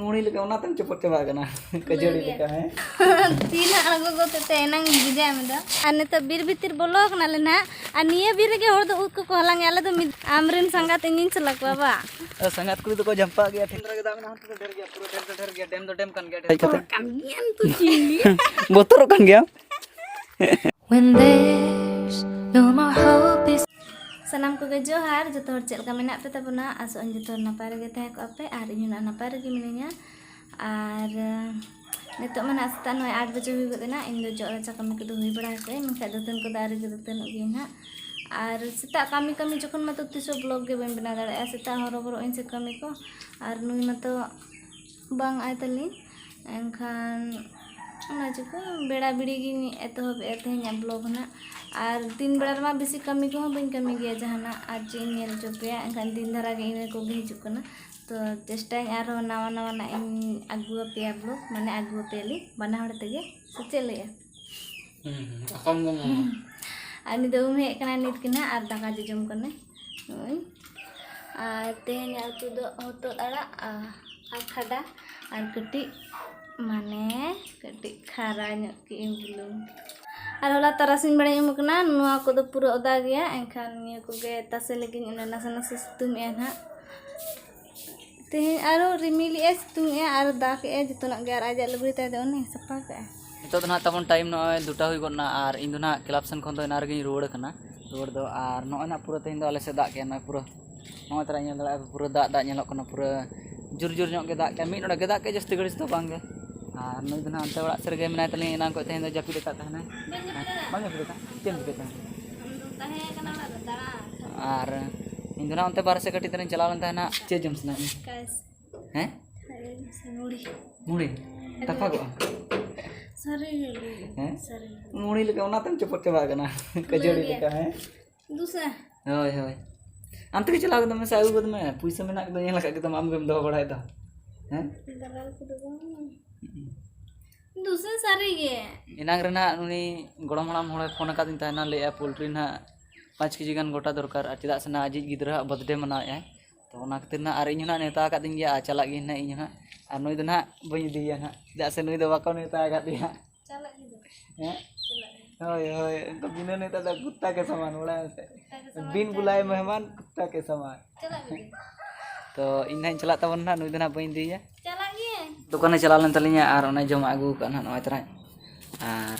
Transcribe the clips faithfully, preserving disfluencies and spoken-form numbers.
ᱢᱩᱲᱤ ᱞᱮᱠᱟ ᱚᱱᱟᱛᱮᱢ ᱪᱚᱯᱚᱫ ᱪᱟᱵᱟᱜ ᱠᱟᱱᱟ᱾ ᱠᱷᱟᱹᱡᱟᱹᱲᱤ ᱞᱮᱠᱟ, ᱦᱮᱸ? ᱛᱤ ᱱᱟᱜ ᱟᱬᱜᱚ ᱜᱚᱫ ᱛᱮ ᱮᱱᱟᱝ ᱵᱩᱡᱷᱟᱹᱣ ᱢᱮ ᱫᱚ᱾ ᱟᱨ ᱱᱤᱛᱚᱜ ᱵᱤᱨ ᱵᱷᱤᱛᱤᱨ ᱵᱚᱞᱚ ᱠᱟᱱᱟᱞᱮ ᱱᱟᱜ, ᱟᱨ ᱱᱤᱭᱟᱹ ᱵᱤᱨ ᱨᱮᱜᱮ ᱦᱚᱲ ᱫᱚ ᱩᱫ ᱠᱚᱠᱚ ᱦᱟᱞᱟᱝ ᱮᱫᱟ᱾ ᱟᱞᱮ ᱫᱚ ᱢᱤᱫ ᱟᱢᱨᱮᱱ ᱥᱟᱸᱜᱟᱛ ᱤᱧᱤᱧ ᱪᱟᱞᱟᱜ ᱠᱚᱣᱟ ᱵᱟ᱾ ᱟᱨ ᱥᱟᱸᱜᱟᱛ ᱠᱩᱲᱤ ᱫᱚᱠᱚ ᱡᱟᱢᱯᱟ ᱜᱮᱭᱟ᱾ ᱴᱷᱮᱱ ᱫᱷᱟᱨᱟ ᱜᱮ ᱫᱟᱜ ᱢᱮᱱᱟᱜᱼᱟ, ᱦᱟᱱᱛᱮ ᱫᱚ ᱰᱷᱮᱨ ᱜᱮᱭᱟ, ᱯᱩᱨᱟᱹ ᱰᱷᱮᱨ ᱫᱚ ᱰᱷᱮᱨ ᱜᱮᱭᱟ, ᱰᱮᱢ ᱫᱚ ᱰᱮᱢ ᱠᱟᱱ ᱜᱮᱭᱟ, ᱰᱷᱮᱨ ᱠᱟᱛᱮ᱾ ᱠᱟᱹᱢᱤᱭᱟᱢ ᱛᱚ ᱪᱤᱞᱤ? ᱵᱚᱛᱚᱨᱚᱜ ᱠᱟᱱ ᱜᱮᱭᱟᱢ᱾ When there's no more hope is ᱥᱟᱱᱟᱢ ᱠᱚᱜᱮ ᱡᱚᱦᱟᱨ᱾ ᱡᱚᱛᱚ ᱦᱚᱲ ᱪᱮᱫ ᱞᱮᱠᱟ ᱢᱮᱱᱟᱜ ᱯᱮ ᱛᱟᱵᱚᱱᱟ? ᱟᱥᱚᱜ ᱟᱹᱧ ᱡᱚᱛᱚ ᱦᱚᱲ ᱱᱟᱯᱟᱭ ᱨᱮᱜᱮ ᱛᱟᱦᱮᱸ ᱠᱚᱜᱼᱟ ᱯᱮ, ᱟᱨ ᱤᱧ ᱦᱚᱸ ᱱᱟᱯᱟᱭ ᱨᱮᱜᱮ ᱢᱤᱱᱟᱹᱧᱟ᱾ ᱟᱨ ᱱᱤᱛᱚᱜ ᱢᱟ ᱱᱟᱜ ᱥᱮᱛᱟᱜ ᱱᱚᱜᱼᱚᱭ ᱟᱴ ᱵᱟᱡᱮ ᱦᱩᱭ ᱜᱚᱫ ᱮᱱᱟ᱾ ᱤᱧ ᱫᱚ ᱡᱚᱜ ᱨᱟᱪᱟ ᱠᱟᱹᱢᱤ ᱠᱚᱫᱚ ᱦᱩᱭ ᱵᱟᱲᱟ ᱟᱠᱟᱫᱟᱹᱧ, ᱢᱮᱱᱠᱷᱟᱱ ᱫᱟᱹᱛᱟᱹᱱ ᱠᱚᱫᱚ ᱟᱹᱣᱨᱤ ᱜᱮ ᱫᱟᱹᱛᱟᱹᱱᱚᱜ ᱜᱤᱭᱟᱹᱧ ᱦᱟᱸᱜ᱾ ᱟᱨ ᱥᱮᱛᱟᱜ ᱠᱟᱹᱢᱤ ᱠᱟᱹᱢᱤ ᱡᱚᱠᱷᱚᱱ ᱢᱟᱛᱚ ᱛᱤᱥ ᱦᱚᱸ ᱵᱞᱚᱜ ᱜᱮ ᱵᱟᱹᱧ ᱵᱮᱱᱟᱣ ᱫᱟᱲᱮᱭᱟᱜᱼᱟ᱾ ᱥᱮᱛᱟᱜ ᱦᱚᱨᱚᱵᱚᱨᱚᱜ ᱟᱹᱧ ᱥᱮ ᱠᱟᱹᱢᱤ ᱠᱚ, ᱟᱨ ᱱᱩᱭ ᱢᱟᱛᱚ ᱵᱟᱝ ᱟᱭ ᱛᱟᱞᱤᱧ᱾ ᱮᱱᱠᱷᱟᱱ ᱚᱱᱟ ᱪᱤᱠᱟᱹ ᱵᱮᱲᱟ ᱵᱤᱲᱤ ᱜᱤᱧ ᱮᱛᱚᱦᱚᱵᱮᱜᱼᱟ ᱛᱮᱦᱮᱧᱟᱜ ᱵᱞᱚᱜ ᱱᱟᱜ᱾ ᱟᱨ ᱫᱤᱱ ᱵᱮᱲᱟ ᱨᱮᱢᱟ ᱵᱮᱥᱤ ᱠᱟᱹᱢᱤ ᱠᱚᱦᱚᱸ ᱵᱟᱹᱧ ᱠᱟᱹᱢᱤ ᱜᱮᱭᱟ ᱡᱟᱦᱟᱱᱟᱜ, ᱟᱨ ᱪᱮᱫ ᱤᱧ ᱧᱮᱞ ᱦᱚᱪᱚ ᱯᱮᱭᱟ᱾ ᱮᱱᱠᱷᱟᱱ ᱫᱤᱱ ᱫᱷᱟᱨᱟ ᱜᱮ ᱤᱱᱟᱹ ᱠᱚᱜᱮ ᱦᱤᱡᱩᱜ ᱠᱟᱱᱟ᱾ ᱛᱚ ᱪᱮᱥᱴᱟᱭᱟᱹᱧ ᱟᱨᱦᱚᱸ ᱱᱟᱣᱟ ᱱᱟᱣᱟᱱᱟᱜ ᱤᱧ ᱟᱹᱜᱩ ᱟᱯᱮᱭᱟ ᱵᱞᱚᱜ, ᱢᱟᱱᱮ ᱟᱹᱜᱩ ᱟᱯᱮᱭᱟᱞᱤᱧ ᱵᱟᱱᱟ ᱦᱚᱲ ᱛᱮᱜᱮ, ᱥᱮ ᱪᱮᱫ ᱞᱟᱹᱭᱟ? ᱦᱩᱸ, ᱦᱩᱸ, ᱟᱠᱟᱢ ᱫᱚ ᱢᱟᱢᱟ᱾ ᱟᱨ ᱱᱤᱛ ᱫᱚ ᱩᱢ ᱦᱮᱡ ᱠᱟᱱᱟ ᱱᱤᱛ ᱜᱮ ᱱᱟᱜ, ᱟᱨ ᱫᱟᱠᱟ ᱡᱚᱡᱚᱢ ᱠᱟᱱᱟᱭ ᱱᱚᱜᱼᱚᱭ᱾ ᱟᱨ ᱛᱮᱦᱮᱧᱟᱜ ᱩᱛᱩ ᱫᱚ ᱦᱚᱛᱚᱫ ᱟᱲᱟᱜ ᱟᱨ, ᱟᱨ ᱠᱷᱟᱰᱟ ᱟᱨ ᱠᱟᱹᱴᱤᱡ, ᱢᱟᱱᱮ ᱠᱟᱹᱴᱤᱡ ᱠᱷᱟᱨᱟ ᱧᱚᱜ ᱠᱮᱜᱼᱟᱹᱧ ᱵᱩᱞᱩᱝ᱾ ᱟᱨ ᱦᱚᱞᱟ ᱛᱟᱨᱟᱥᱤᱧ ᱵᱮᱲᱟᱧ ᱩᱢ ᱠᱟᱱᱟ, ᱱᱚᱣᱟ ᱠᱚᱫᱚ ᱯᱩᱨᱟᱹ ᱚᱫᱟ ᱜᱮᱭᱟ, ᱮᱱᱠᱷᱟᱱ ᱱᱤᱭᱟᱹ ᱠᱚᱜᱮ ᱛᱟᱥᱮ ᱞᱟᱹᱜᱤᱫ ᱚᱱᱮ ᱱᱟᱥᱮ ᱱᱟᱥᱮ ᱥᱤᱛᱩᱝ ᱮᱜᱼᱟ ᱱᱟᱦᱟᱜ᱾ ᱛᱮᱦᱮᱧ ᱟᱨᱚ ᱨᱤᱢᱤᱞᱮᱜᱼᱟᱭ, ᱥᱤᱛᱩᱝᱮᱜᱼᱟᱭ ᱟᱨ ᱫᱟᱜᱮᱜᱼᱟᱭ, ᱡᱚᱛᱚᱱᱟᱜ ᱜᱮ᱾ ᱟᱨ ᱟᱡᱟᱜ ᱞᱩᱜᱽᱲᱤ ᱛᱟᱭ ᱫᱚ ᱚᱱᱮ ᱥᱟᱯᱷᱟ ᱠᱟᱜᱼᱟᱭ᱾ ᱱᱤᱛᱚᱜ ᱫᱚ ᱱᱟᱦᱟᱜ ᱛᱟᱵᱚᱱ ᱴᱟᱭᱤᱢ ᱱᱚᱜᱼᱚᱭ ᱫᱩᱴᱟ ᱦᱩᱭ ᱜᱚᱫ ᱮᱱᱟ, ᱟᱨ ᱤᱧ ᱫᱚ ᱱᱟᱦᱟᱜ ᱠᱞᱟᱵᱽ ᱥᱮᱱ ᱠᱷᱚᱱ ᱫᱚ ᱮᱱᱟᱝ ᱨᱮᱜᱮᱧ ᱨᱩᱣᱟᱹᱲ ᱠᱟᱱᱟ᱾ ᱨᱩᱣᱟᱹᱲ ᱫᱚ, ᱟᱨ ᱱᱚᱜᱼᱚᱭ ᱱᱟᱦᱟᱜ ᱯᱩᱨᱟᱹ ᱛᱮᱦᱮᱧ ᱫᱚ ᱟᱞᱮ ᱥᱮᱫ ᱫᱟᱜ ᱠᱮᱜᱼᱟ ᱱᱚᱜᱼᱚᱭ ᱯᱩᱨᱟᱹ᱾ ᱱᱚᱜᱼᱚᱭ ᱛᱟᱨᱟ ᱧᱮᱞ ᱫᱟᱲᱮᱭᱟᱜᱼᱟ ᱯᱮ, ᱯᱩᱨᱟᱹ ᱫᱟᱜ, ᱫᱟᱜ ᱧᱮᱞᱚᱜ ᱠᱟᱱᱟ, ᱯᱩᱨᱟᱹ ᱡᱳᱨ ᱡᱳᱨ ᱧᱚᱜ ᱜᱮ ᱫᱟᱜ ᱠᱮᱜᱼᱟ᱾ ᱢᱤᱫ ᱱᱚᱰᱮᱠ ᱜᱮ ᱫᱟᱜ ᱠᱮᱜᱼᱟ, ᱡᱟᱹᱥᱛᱤ ᱜᱷᱟᱹᱲᱤᱡ ᱫᱚ ᱵᱟᱝ ᱜᱮ᱾ ᱟᱨ ᱱᱩᱭ ᱫᱚ ᱱᱟᱦᱟᱜ ᱚᱱᱛᱮ ᱚᱲᱟᱜ ᱥᱮᱫ ᱨᱮᱜᱮ ᱢᱮᱱᱟᱭ ᱛᱟᱹᱞᱤᱧᱟ, ᱮᱱᱟᱝ ᱠᱷᱚᱱ ᱛᱮᱦᱮᱧ ᱫᱚ ᱡᱟᱹᱯᱤᱫ ᱟᱠᱟᱫ ᱛᱟᱦᱮᱱᱟᱭ᱾ ᱵᱟᱹᱧ ᱡᱟᱹᱯᱤᱫ ᱟᱠᱟᱫᱟ᱾ ᱵᱟᱝ ᱡᱟᱹᱯᱤᱫ ᱟᱠᱟᱫᱟ? ᱪᱮᱫ ᱮᱢ ᱪᱤᱠᱟᱹᱭᱮᱫ ᱛᱟᱦᱮᱱᱟ? ᱟᱢ ᱫᱚᱢ ᱛᱟᱦᱮᱸ ᱠᱟᱱᱟ ᱚᱲᱟᱜ ᱨᱮ ᱫᱟᱬᱟ᱾ ᱟᱨ ᱤᱧ ᱫᱚ ᱱᱟᱦᱟᱜ ᱚᱱᱛᱮ ᱵᱟᱨᱦᱮ ᱥᱮᱫ ᱠᱟᱹᱴᱤᱡ ᱛᱟᱨᱟᱧ ᱪᱟᱞᱟᱣ ᱞᱮᱱ ᱛᱟᱦᱮᱱᱟ᱾ ᱪᱮᱫ ᱡᱚᱢ ᱥᱟᱱᱟᱭᱮᱫ ᱢᱮᱭᱟ? ᱠᱟᱭ ᱥᱮ᱾ ᱦᱮᱸ? ᱢᱩᱲᱤ᱾ ᱢᱩᱲᱤ? ᱛᱟᱯᱟᱜᱚᱜᱼᱟ? ᱥᱟᱹᱨᱤ ᱜᱮ ᱞᱟᱹᱭ ᱫᱟᱹᱧ, ᱦᱮᱸ? ᱥᱟᱹᱨᱤ ᱜᱮ᱾ ᱢᱩᱲᱤ ᱞᱮᱠᱟ ᱚᱱᱟᱛᱮᱢ ᱪᱚᱯᱚᱫ ᱪᱟᱵᱟᱜ ᱠᱟᱱᱟ᱾ ᱠᱷᱟᱹᱡᱟᱹᱲᱤ ᱞᱟᱹᱭ ᱞᱮᱠᱟ, ᱦᱮᱸ? ᱫᱩᱥᱮ? ᱦᱳᱭ, ᱦᱳᱭ᱾ ᱟᱢ ᱛᱮᱜᱮ ᱪᱟᱞᱟᱣ ᱜᱚᱫᱚᱜ ᱢᱮᱥᱮ, ᱟᱹᱜᱩ ᱜᱚᱫ ᱢᱮ᱾ ᱯᱩᱭᱥᱟᱹ ᱢᱮᱱᱟᱜ ᱜᱮᱫᱚ, ᱧᱮᱞ ᱟᱠᱟᱫ ᱜᱮᱫᱚᱢ, ᱟᱢ ᱜᱮᱢ ᱫᱚᱦᱚ ᱵᱟᱲᱟᱭᱮᱫ ᱫᱚ᱾ ᱦᱮᱸ? ᱫᱟᱞᱟᱞ ᱠᱚᱫᱚ ᱵᱟᱝ᱾ ᱦᱩᱸ᱾ ᱫᱩᱥᱮ ᱥᱟᱹᱨᱤ ᱜᱮ᱾ ᱮᱱᱟᱝ ᱨᱮᱱᱟᱜ ᱩᱱᱤ ᱜᱚᱲᱚᱢ ᱦᱟᱲᱟᱢ ᱦᱚᱲᱮ ᱯᱷᱳᱱ ᱟᱠᱟᱫᱤᱧ ᱛᱟᱦᱮᱱᱟ, ᱞᱟᱹᱭᱮᱫᱼᱟ ᱯᱳᱞᱴᱨᱤ ᱱᱟᱦᱟᱜ ᱯᱟᱸᱪ ᱠᱮᱡᱤ ᱜᱟᱱ ᱜᱚᱴᱟ ᱫᱚᱨᱠᱟᱨ, ᱟᱨ ᱪᱮᱫᱟᱜ ᱥᱮ ᱱᱟᱦᱟᱜ ᱟᱡᱤᱡ ᱜᱤᱫᱽᱨᱟᱹ ᱦᱟᱜ ᱵᱟᱨᱛᱷᱰᱮ ᱢᱟᱱᱟᱣᱮᱫᱼᱟᱭ᱾ ᱚᱱᱟ ᱠᱷᱟᱹᱛᱤᱨ ᱱᱟᱦᱟᱜ ᱟᱨ ᱤᱧ ᱦᱚᱸ ᱱᱟᱦᱟᱜ ᱱᱮᱣᱛᱟ ᱟᱠᱟᱫᱤᱧ ᱜᱮᱭᱟ ᱟᱨ ᱪᱟᱞᱟᱜ ᱜᱤᱭᱟᱹᱧ ᱱᱟᱦᱟᱜ ᱤᱧ ᱦᱚᱸ ᱱᱟᱦᱟᱜ᱾ ᱟᱨ ᱱᱩᱭ ᱫᱚ ᱱᱟᱦᱟᱜ ᱵᱟᱹᱧ ᱤᱫᱤᱭᱮᱭᱟ ᱱᱟᱦᱟᱜ, ᱪᱮᱫᱟᱜ ᱥᱮ ᱱᱩᱭ ᱫᱚ ᱵᱟᱠᱚ ᱱᱮᱣᱛᱟ ᱟᱠᱟᱫᱮᱭᱟ᱾ ᱪᱟᱞᱟᱜ ᱜᱮ ᱫᱚ᱾ ᱦᱮᱸ? ᱪᱟᱞᱟᱜ ᱜᱮ᱾ ᱦᱳᱭ, ᱦᱳᱭ, ᱩᱱᱠᱩ ᱵᱤᱱᱟᱹ ᱱᱮᱣᱛᱟ ᱫᱚ ᱠᱩᱛᱛᱟ ᱠᱮ ᱥᱟᱢᱟᱱ, ᱵᱟᱲᱟᱭᱟᱢ ᱥᱮ? ᱠᱩᱛᱛᱟ ᱠᱮ ᱥᱟᱢᱟᱱ ᱵᱤᱱ ᱪᱟᱞᱟᱜ ᱵᱩᱞᱟᱭᱮ ᱜᱮ᱾ ᱢᱮᱦᱢᱟᱱ ᱠᱩᱛᱛᱟ ᱠᱮ ᱥᱟᱢᱟᱱ᱾ ᱪᱟᱞᱟᱜ ᱜᱮ᱾ ᱛᱚ, ᱤᱧ ᱱᱟᱦᱟᱜ ᱤᱧ ᱪᱟᱞᱟᱜ ᱛᱟᱵᱚᱱ ᱱᱟᱦᱟᱜ, ᱱᱩᱭ ᱫᱚ ᱱᱟᱦᱟᱜ ᱵᱟᱹᱧ ᱤᱫᱤᱭᱮᱭᱟ᱾ ᱪᱟᱞᱟᱜ ᱜᱮ᱾ ᱫᱚᱠᱟᱱᱮ ᱪᱟᱞᱟᱣ ᱞᱮᱱ ᱛᱟᱹᱞᱤᱧᱟ ᱟᱨ ᱚᱱᱟᱭ ᱡᱚᱢᱟᱜ ᱟᱹᱜᱩ ᱟᱠᱟᱫ ᱱᱟᱦᱟᱜ, ᱱᱚᱜᱼᱚᱭ ᱛᱚᱨᱟᱧ᱾ ᱟᱨ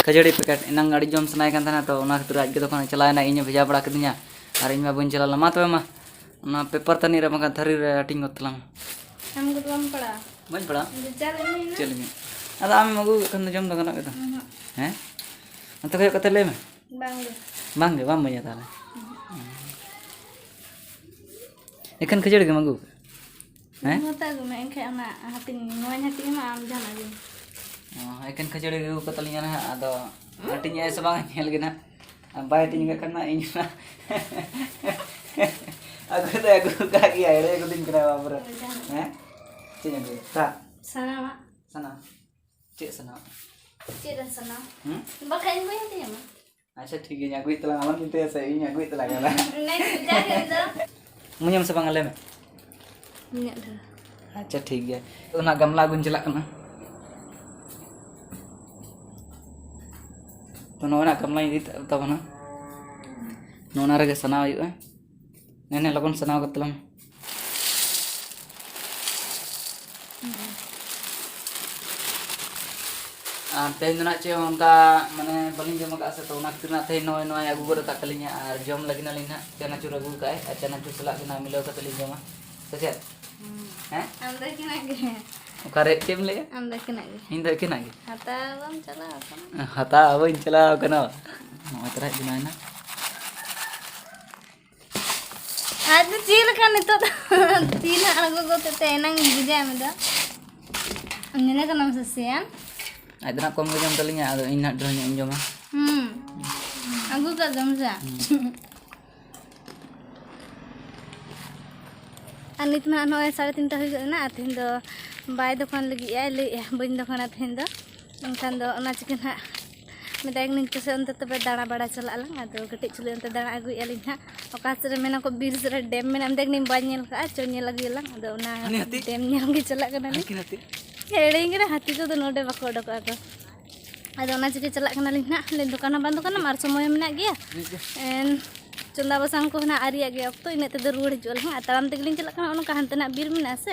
ᱠᱷᱟᱹᱡᱟᱹᱲᱤ ᱯᱮᱠᱮᱴ ᱮᱱᱟᱝ ᱟᱹᱰᱤ ᱡᱚᱢ ᱥᱟᱱᱟᱭᱮ ᱠᱟᱱ ᱛᱟᱦᱮᱱᱟ, ᱛᱚ ᱚᱱᱟ ᱠᱷᱟᱹᱛᱤᱨ ᱟᱡ ᱜᱮ ᱛᱚᱠᱷᱚᱱᱮ ᱪᱟᱞᱟᱣᱮᱱᱟ, ᱤᱧᱮ ᱵᱷᱮᱡᱟ ᱵᱟᱲᱟ ᱠᱤᱫᱤᱧᱟ ᱟᱨ ᱤᱧ ᱢᱟ ᱵᱟᱹᱧ ᱪᱟᱞᱟᱣ ᱞᱮᱱᱟ᱾ ᱢᱟ ᱛᱚᱵᱮ ᱢᱟ, ᱚᱱᱟ ᱯᱮᱯᱟᱨ ᱛᱟᱹᱱᱤᱡ ᱨᱮ ᱵᱟᱝᱠᱷᱟᱱ ᱛᱷᱟᱹᱨᱤ ᱨᱮ ᱦᱟᱹᱴᱤᱧ ᱜᱚᱫ ᱛᱟᱞᱟᱝ ᱢᱮ᱾ ᱟᱢ ᱫᱚ ᱵᱟᱢ ᱯᱟᱲᱟᱜᱼᱟ? ᱵᱟᱹᱧ ᱯᱟᱲᱟᱜᱼᱟ? ᱤᱧ ᱫᱚ ᱪᱟ ᱞᱟᱹᱜᱤᱫ ᱢᱮᱱᱟᱜᱼᱟ᱾ ᱪᱮᱫ ᱞᱟᱹᱜᱤᱫ? ᱟᱫᱚ ᱟᱢᱮᱢ ᱟᱹᱜᱩ ᱠᱮᱫ ᱠᱷᱟᱱ ᱫᱚ ᱡᱚᱢ ᱫᱚ ᱜᱟᱱᱚᱜ ᱜᱮᱫᱚ᱾ ᱩᱸᱦᱩᱸ᱾ ᱦᱮᱸ? ᱚᱱᱛᱮ ᱠᱷᱚᱡ ᱠᱟᱛᱮ ᱞᱟᱹᱭ ᱢᱮ᱾ ᱵᱟᱝ ᱜᱮ᱾ ᱵᱟᱝ ᱜᱮ, ᱵᱟᱢ ᱤᱢᱟᱹᱧᱟ ᱛᱟᱦᱚᱞᱮ? ᱩᱸᱦᱩᱸ᱾ ᱮᱠᱷᱮᱱ ᱠᱷᱟᱹᱡᱟᱹᱲᱤ ᱜᱮᱢ ᱟᱹᱜᱩ ᱠᱟᱜᱼᱟ? ᱦᱮᱸ? ᱱᱚᱣᱟ ᱛᱟᱜ ᱟᱹᱜᱩ ᱢᱮ, ᱮᱱᱠᱷᱟᱡ ᱚᱱᱟ ᱦᱟᱹᱴᱤᱧ, ᱱᱚᱣᱟᱧ ᱦᱟᱹᱴᱤᱧ ᱟᱢᱟ, ᱟᱢ ᱡᱟᱦᱟᱱᱟᱜ ᱟᱹᱜᱩᱭ ᱢᱮ᱾ ᱚ, ᱮᱠᱮᱱ ᱠᱷᱟᱹᱡᱟᱹᱲᱤ ᱟᱹᱜᱩ ᱠᱟᱛᱟᱞᱤᱧᱟ ᱱᱟᱦᱟᱜ, ᱟᱫᱚ ᱦᱟᱹᱴᱤᱧᱮᱜᱼᱟᱭ ᱥᱮ ᱵᱟᱝ ᱧᱮᱞ ᱜᱮ ᱱᱟᱦᱟᱜ᱾ ᱟᱨ ᱵᱟᱭ ᱦᱟᱹᱴᱤᱧ ᱠᱟᱜ ᱠᱷᱟᱱ ᱱᱟᱦᱟᱜ ᱤᱧ ᱢᱟ ᱟᱹᱜᱩ ᱫᱚᱭ ᱟᱹᱜᱩ ᱠᱟᱜ ᱜᱮᱭᱟ, ᱮᱲᱮ ᱠᱟᱹᱫᱤᱧ ᱠᱟᱱᱟ ᱵᱟᱯᱨᱮ᱾ ᱦᱳᱭ, ᱡᱟᱦᱟᱱᱟᱜ᱾ ᱦᱮᱸ? ᱪᱮᱫ ᱤᱧ ᱟᱹᱜᱩᱭᱟ? ᱫᱟᱜ? ᱥᱟᱱᱟᱢᱟᱜ᱾ ᱥᱟᱱᱟ? ᱪᱮᱫ ᱥᱟᱱᱟ? ᱪᱮᱫ ᱮᱢ ᱥᱟᱱᱟ? ᱦᱩᱸ? ᱵᱟᱠᱷᱟᱡ ᱤᱧ ᱵᱟᱹᱧ ᱦᱟᱹᱴᱤᱧ ᱟᱢᱟ᱾ ᱟᱪᱪᱷᱟ, ᱴᱷᱤᱠ ᱜᱮᱭᱟ, ᱟᱹᱜᱩᱭᱮᱫ ᱛᱟᱞᱟᱝ ᱟᱞᱚᱢ ᱪᱤᱱᱛᱟᱹᱭᱟ ᱥᱮ, ᱤᱧ ᱟᱹᱜᱩᱭᱮᱫ ᱛᱟᱞᱟᱝ ᱟᱞᱟᱝ᱾ ᱱᱮᱠᱥᱴ ᱡᱟᱦᱮᱨ ᱫᱚ᱾ ᱤᱢᱟᱹᱧᱟᱢ ᱥᱮ ᱵᱟᱝ, ᱞᱟᱹᱭ ᱢᱮ᱾ ᱤᱧᱟᱹᱜ ᱫᱚ᱾ ᱟᱪᱪᱷᱟ, ᱴᱷᱤᱠ ᱜᱮᱭᱟ, ᱛᱚ ᱚᱱᱟ ᱜᱟᱢᱞᱟ ᱟᱹᱜᱩᱧ ᱪᱟᱞᱟᱜ ᱠᱟᱱᱟ᱾ ᱛᱚ ᱱᱚᱜᱼᱚᱭ ᱱᱟ ᱜᱟᱢᱞᱟᱧ ᱤᱫᱤ ᱛᱟᱵᱚᱱᱟ, ᱱᱚᱜᱼᱚ ᱱᱟ ᱨᱮᱜᱮ ᱥᱟᱱᱟᱣ ᱦᱩᱭᱩᱜᱼᱟ᱾ ᱱᱮ ᱱᱮ ᱞᱚᱜᱚᱱ ᱥᱟᱱᱟᱣ ᱜᱚᱫ ᱛᱟᱞᱟᱝ ᱢᱮ᱾ ᱟᱨ ᱛᱮᱦᱮᱧ ᱫᱚ ᱱᱟᱜ ᱪᱮᱫ ᱦᱚᱸ ᱚᱱᱠᱟ ᱢᱟᱱᱮ ᱵᱟᱹᱞᱤᱧ ᱡᱚᱢ ᱟᱠᱟᱫᱼᱟ ᱥᱮ, ᱛᱚ ᱚᱱᱟ ᱠᱷᱟᱹᱛᱤᱨ ᱱᱟᱜ ᱛᱮᱦᱮᱧ ᱱᱚᱜᱼᱚᱭ ᱱᱚᱣᱟᱭ ᱟᱹᱜᱩ ᱜᱚᱫ ᱟᱠᱟᱫ ᱛᱟᱹᱞᱤᱧᱟ ᱟᱨ ᱡᱚᱢ ᱞᱟᱹᱜᱤᱫ ᱱᱟᱞᱤᱧ ᱱᱟᱜ ᱪᱟᱱᱟᱪᱩᱨ ᱟᱹᱜᱩ ᱟᱠᱟᱫᱼᱟᱭ ᱟᱨ ᱪᱟᱱᱟᱪᱩᱨ ᱥᱟᱞᱟᱜ ᱜᱮ ᱱᱟᱜ ᱢᱤᱞᱟᱹᱣ ᱠᱟᱛᱮ ᱞᱤᱧ ᱡᱚᱢᱟ, ᱥᱮ ᱪᱮᱫ? ᱦᱩᱸ᱾ ᱦᱮᱸ? ᱟᱢ ᱫᱚ ᱮᱠᱮᱱᱟᱜ ᱜᱮ᱾ ᱚᱠᱟᱨᱮ ᱪᱮᱫ ᱮᱢ ᱞᱟᱹᱭᱮᱫᱼᱟ? ᱟᱢ ᱫᱚ ᱮᱠᱮᱱᱟᱜ ᱜᱮ᱾ ᱤᱧ ᱫᱚ ᱮᱠᱮᱱᱟᱜ ᱜᱮ᱾ ᱦᱟᱛᱟᱣ ᱵᱟᱢ ᱪᱟᱞᱟᱣ ᱟᱠᱟᱱᱟ? ᱦᱟᱛᱟᱣ ᱵᱟᱹᱧ ᱪᱟᱞᱟᱣ ᱟᱠᱟᱱᱟ᱾ ᱱᱚᱜᱼᱚᱭ ᱛᱚᱨᱟ ᱦᱮᱡ ᱵᱮᱱᱟᱣ ᱮᱱᱟ᱾ ᱟᱫᱚ ᱪᱮᱫ ᱞᱮᱠᱟ ᱱᱤᱛᱚᱜ ᱫᱚ ᱛᱤ ᱱᱟᱜ ᱟᱬᱜᱚ ᱜᱚᱫ ᱮᱱᱛᱮ ᱮᱱᱟᱝ ᱤᱧ ᱵᱩᱡᱷᱟᱹᱣ ᱢᱮᱫᱚ᱾ ᱧᱮᱞᱮ ᱠᱟᱱᱟᱢ ᱥᱮ ᱥᱮᱭᱟᱱ? ᱟᱡ ᱫᱚ ᱱᱟᱜ ᱠᱚᱢ ᱜᱮ ᱡᱚᱢ ᱛᱟᱹᱞᱤᱧᱟ, ᱟᱫᱚ ᱤᱧ ᱱᱟᱜ ᱰᱷᱮᱨ ᱧᱚᱜ ᱤᱧ ᱡᱚᱢᱟ᱾ ᱦᱩᱸ᱾ ᱟᱹᱜᱩ ᱠᱟᱜ ᱜᱮᱢ ᱥᱮ? ᱦᱩᱸ᱾ ᱟᱨ ᱱᱤᱛ ᱢᱟ ᱱᱚᱜᱼᱚᱭ ᱥᱟᱲᱮ ᱛᱤᱱᱴᱟ ᱦᱩᱭ ᱜᱚᱫ ᱮᱱᱟ, ᱟᱨ ᱛᱮᱦᱮᱧ ᱫᱚ ᱵᱟᱭ ᱫᱚᱠᱟᱱ ᱞᱟᱹᱜᱤᱫ ᱟᱭ ᱞᱟᱹᱭᱮᱫᱼᱟ, ᱵᱟᱹᱧ ᱫᱚᱠᱟᱱᱟ ᱛᱮᱦᱮᱧ ᱫᱚ᱾ ᱮᱱᱠᱷᱟᱱ ᱫᱚ ᱚᱱᱟ ᱪᱤᱠᱟᱹ ᱱᱟᱦᱟᱜ ᱢᱮᱛᱟᱭ ᱠᱟᱹᱱᱟᱹᱧ ᱪᱚ ᱥᱮ ᱚᱱᱛᱮ ᱛᱚᱵᱮ ᱫᱟᱬᱟ ᱵᱟᱲᱟ ᱪᱟᱞᱟᱜ ᱟᱞᱟᱝ, ᱟᱫᱚ ᱠᱟᱹᱴᱤᱡ ᱪᱩᱞᱩ ᱚᱱᱛᱮ ᱫᱟᱬᱟ ᱟᱹᱜᱩᱭᱮᱫᱼᱟ ᱞᱤᱧ ᱦᱟᱸᱜ᱾ ᱚᱠᱟ ᱥᱮᱫ ᱨᱮ ᱢᱮᱱᱟ ᱠᱚ ᱵᱤᱨ ᱥᱮᱫ ᱨᱮ ᱰᱮᱢ ᱢᱮᱱᱟᱜᱼᱟ, ᱢᱮᱛᱟᱭ ᱠᱟᱹᱱᱟᱹᱧ ᱵᱟᱹᱧ ᱧᱮᱞ ᱠᱟᱜᱼᱟ, ᱪᱚ ᱧᱮᱞ ᱟᱹᱜᱩᱭᱟᱞᱟᱝ᱾ ᱟᱫᱚ ᱚᱱᱟ ᱦᱟᱹᱱᱤ ᱦᱟᱹᱛᱤ? ᱰᱮᱢ ᱧᱮᱞ ᱜᱮ ᱪᱟᱞᱟᱜ ᱠᱟᱱᱟᱞᱤᱧ᱾ ᱦᱟᱹᱛᱤ ᱠᱟᱱᱟ ᱦᱟᱹᱛᱤ᱾ ᱦᱤᱲᱤᱧ ᱠᱟᱱᱟ, ᱦᱟᱹᱛᱤ ᱠᱚᱫᱚ ᱱᱚᱰᱮ ᱵᱟᱠᱚ ᱩᱰᱩᱠᱚᱜᱼᱟ ᱠᱚ᱾ ᱟᱫᱚ ᱚᱱᱟ ᱪᱤᱠᱟᱹ ᱪᱟᱞᱟᱜ ᱠᱟᱱᱟᱞᱤᱧ ᱦᱟᱸᱜ᱾ ᱞᱟᱹᱭ ᱫᱚᱠᱟᱱ ᱦᱚᱸ ᱵᱟᱝ ᱫᱚᱠᱟᱱᱟ, ᱟᱨ ᱥᱚᱢᱚᱭ ᱦᱚᱸ ᱢᱮᱱᱟᱜ ᱜᱮᱭᱟ᱾ ᱢᱤᱫ ᱫᱚ᱾ ᱮᱱ ᱪᱚᱸᱫᱟ ᱵᱟᱥᱟᱝ ᱠᱚ ᱦᱟᱸᱜ ᱟᱹᱣᱨᱤᱭᱟᱜ ᱜᱮ ᱚᱠᱛᱚ, ᱤᱱᱟᱹᱜ ᱛᱮᱫᱚ ᱨᱩᱣᱟᱹᱲ ᱦᱤᱡᱩᱜ ᱟᱞᱮ ᱦᱟᱸᱜ᱾ ᱟᱨ ᱛᱟᱲᱟᱢ ᱛᱮᱜᱮᱞᱤᱧ ᱪᱟᱞᱟᱜ ᱠᱟᱱᱟ, ᱚᱱᱠᱟ ᱦᱟᱱᱛᱮ ᱱᱟᱜ ᱵᱤᱨ ᱢᱮᱱᱟᱜᱼᱟ ᱥᱮ,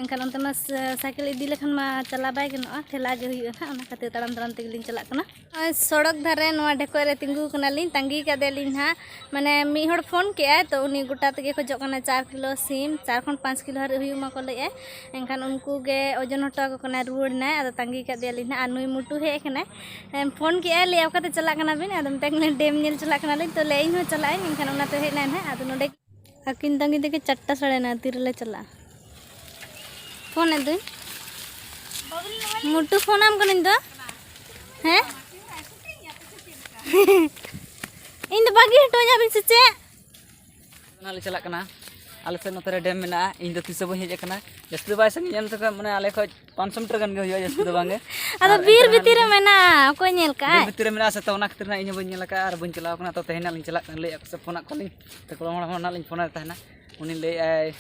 ᱮᱱᱠᱷᱟᱱ ᱚᱱᱛᱮ ᱢᱟ ᱥᱟ-, ᱥᱟᱭᱠᱮᱞ ᱤᱫᱤ ᱞᱮᱠᱷᱟᱱ ᱢᱟ ᱪᱟᱞᱟᱣ ᱵᱟᱭ ᱜᱟᱱᱚᱜᱼᱟ, ᱴᱷᱮᱞᱟ ᱜᱮ ᱦᱩᱭᱩᱜᱼᱟ ᱦᱟᱸᱜ, ᱚᱱᱟ ᱠᱷᱟᱹᱛᱤᱨ ᱛᱟᱲᱟᱢ ᱛᱟᱲᱟᱢ ᱛᱮᱜᱮᱞᱤᱧ ᱪᱟᱞᱟᱜ ᱠᱟᱱᱟ᱾ ᱱᱚᱜᱼᱚᱭ ᱥᱚᱲᱚᱠ ᱫᱷᱟᱨᱮ ᱱᱚᱣᱟ ᱰᱷᱮᱠᱚᱡ ᱨᱮ ᱛᱤᱸᱜᱩ ᱠᱟᱱᱟᱞᱤᱧ, ᱛᱟᱺᱜᱤ ᱠᱟᱫᱮᱭᱟᱞᱤᱧ ᱦᱟᱸᱜ᱾ ᱢᱟᱱᱮ ᱢᱤᱫ ᱦᱚᱲ ᱯᱷᱳᱱ ᱠᱮᱜᱼᱟᱭ, ᱛᱚ ᱩᱱᱤ ᱜᱚᱴᱟ ᱛᱮᱜᱮ ᱠᱷᱚᱡᱚᱜ ᱠᱟᱱᱟ ᱪᱟᱨ ᱠᱤᱞᱳ ᱥᱤᱢ, ᱪᱟᱨ ᱠᱷᱚᱱ ᱯᱟᱸᱪ ᱠᱤᱞᱳ ᱦᱟᱹᱨᱤᱡ ᱦᱩᱭᱩᱜ ᱢᱟᱠᱚ ᱞᱟᱹᱭᱮᱜᱼᱟᱭ᱾ ᱮᱱᱠᱷᱟᱱ ᱩᱱᱠᱩ ᱜᱮ ᱳᱡᱚᱱ ᱦᱚᱴᱚ ᱟᱠᱚ ᱠᱟᱱᱟᱭ, ᱨᱩᱣᱟᱹᱲ ᱮᱱᱟᱭ᱾ ᱟᱫᱚ ᱛᱟᱺᱜᱤ ᱠᱟᱫᱮᱭᱟᱞᱤᱧ ᱦᱟᱸᱜ, ᱟᱨ ᱱᱩᱭ ᱢᱩᱴᱩ ᱦᱮᱡ ᱟᱠᱟᱱᱟᱭ᱾ ᱮᱢ, ᱯᱷᱳᱱ ᱠᱮᱜᱼᱟᱭ, ᱞᱟᱹᱭᱟ, "ᱚᱠᱟᱛᱮ ᱪᱟᱞᱟᱜ ᱠᱟᱱᱟ ᱵᱤᱱ?" ᱟᱫᱚ ᱢᱮᱛᱟᱭ ᱠᱟᱱᱟ, "ᱰᱮᱢ ᱧᱮᱞ ᱪᱟᱞᱟᱜ ᱠᱟᱱᱟᱞᱤᱧ, ᱛᱚ ᱞᱟᱹᱭᱟ ᱤᱧ ᱦᱚᱸ ᱪᱟᱞᱟᱜ ᱟᱹᱧ", ᱮᱱᱠᱷᱟᱱ ᱚᱱᱟᱛᱮ ᱦᱮᱡ ᱮᱱᱟᱭ ᱱᱟᱦᱟᱜ᱾ ᱟᱫᱚ ᱱᱚᱰᱮ ᱟᱹᱠᱤᱱ ᱛᱟᱺᱜᱤ ᱛᱮᱜᱮ ᱪᱟᱨᱴᱟ ᱥᱟᱲᱮᱱᱟ, ᱛᱤᱨᱮᱞᱮ ᱪᱟᱞᱟᱜᱼᱟ? ᱯᱷᱳᱱ ᱮᱫ ᱫᱚᱧ, ᱢᱩᱴᱩ ᱯᱷᱳᱱ ᱟᱢ ᱠᱟᱹᱱᱟᱹᱧ ᱫᱚ, ᱦᱮᱸ? ᱤᱧ ᱫᱚ ᱵᱟᱹᱜᱤ ᱦᱚᱴᱚ ᱟᱹᱧᱟ ᱵᱤᱱ ᱥᱮ ᱪᱮᱫ? ᱱᱟᱦᱟᱜ ᱞᱮ ᱪᱟᱞᱟᱜ ᱠᱟᱱᱟ᱾ ᱟᱞᱮ ᱥᱮᱫ ᱱᱚᱛᱮ ᱨᱮ ᱰᱮᱢ ᱢᱮᱱᱟᱜᱼᱟ᱾ ᱤᱧ ᱫᱚ ᱛᱤᱥ ᱦᱚᱸ ᱵᱟᱹᱧ ᱦᱮᱡ ᱟᱠᱟᱱᱟ᱾ ᱡᱟᱹᱥᱛᱤ ᱫᱚ ᱵᱟᱭ ᱥᱟᱺᱜᱤᱧᱟ, ᱮᱱᱛᱮ ᱠᱷᱟᱱ ᱢᱟᱱᱮ ᱟᱞᱮ ᱠᱷᱚᱡ ᱯᱟᱸᱪᱥᱚ ᱢᱤᱴᱟᱨ ᱜᱟᱱ ᱜᱮ ᱦᱩᱭᱩᱜᱼᱟ, ᱡᱟᱹᱥᱛᱤ ᱫᱚ ᱵᱟᱝ ᱜᱮ᱾ ᱟᱫᱚ ᱟᱨ ᱵᱤᱨ ᱮᱱᱛᱮ ᱨᱮᱦᱚᱸ ᱵᱷᱤᱛᱤᱨ ᱨᱮ ᱢᱮᱱᱟᱜᱼᱟ, ᱚᱠᱚᱭ ᱧᱮᱞ ᱠᱟᱜᱼᱟᱭ? ᱵᱤᱨ ᱵᱷᱤᱛᱤᱨ ᱨᱮ ᱢᱮᱱᱟᱜᱼᱟ ᱥᱮ, ᱛᱚ ᱚᱱᱟ ᱠᱷᱟᱹᱛᱤᱨ ᱱᱟᱜ ᱤᱧ ᱦᱚᱸ ᱵᱟᱹᱧ ᱧᱮᱞ ᱟᱠᱟᱫᱼᱟ ᱟᱨ ᱵᱟᱹᱧ ᱪᱟᱞᱟᱣ ᱟᱠᱟᱱᱟ᱾ ᱛᱚ ᱛᱮᱦᱮᱧ ᱱᱟᱜ ᱞᱤᱧ ᱪᱟᱞᱟᱜ ᱠᱟᱱᱟ, ᱞᱟᱹᱭᱮᱫᱼᱟ ᱠᱚ ᱥᱮ ᱯᱷᱳᱱ ᱟᱫ ᱠᱚᱣᱟᱞᱤᱧ, ᱛᱚ ᱠᱚᱲᱟ ᱦᱚᱲ ᱦᱚᱸ ᱱᱟᱜ ᱞᱤᱧ ᱯᱷᱳᱱ ᱟᱫᱮ ᱛᱟᱦᱮᱱᱟ, ᱩᱱᱤ ᱞᱟᱹᱭᱮᱫᱼᱟᱭ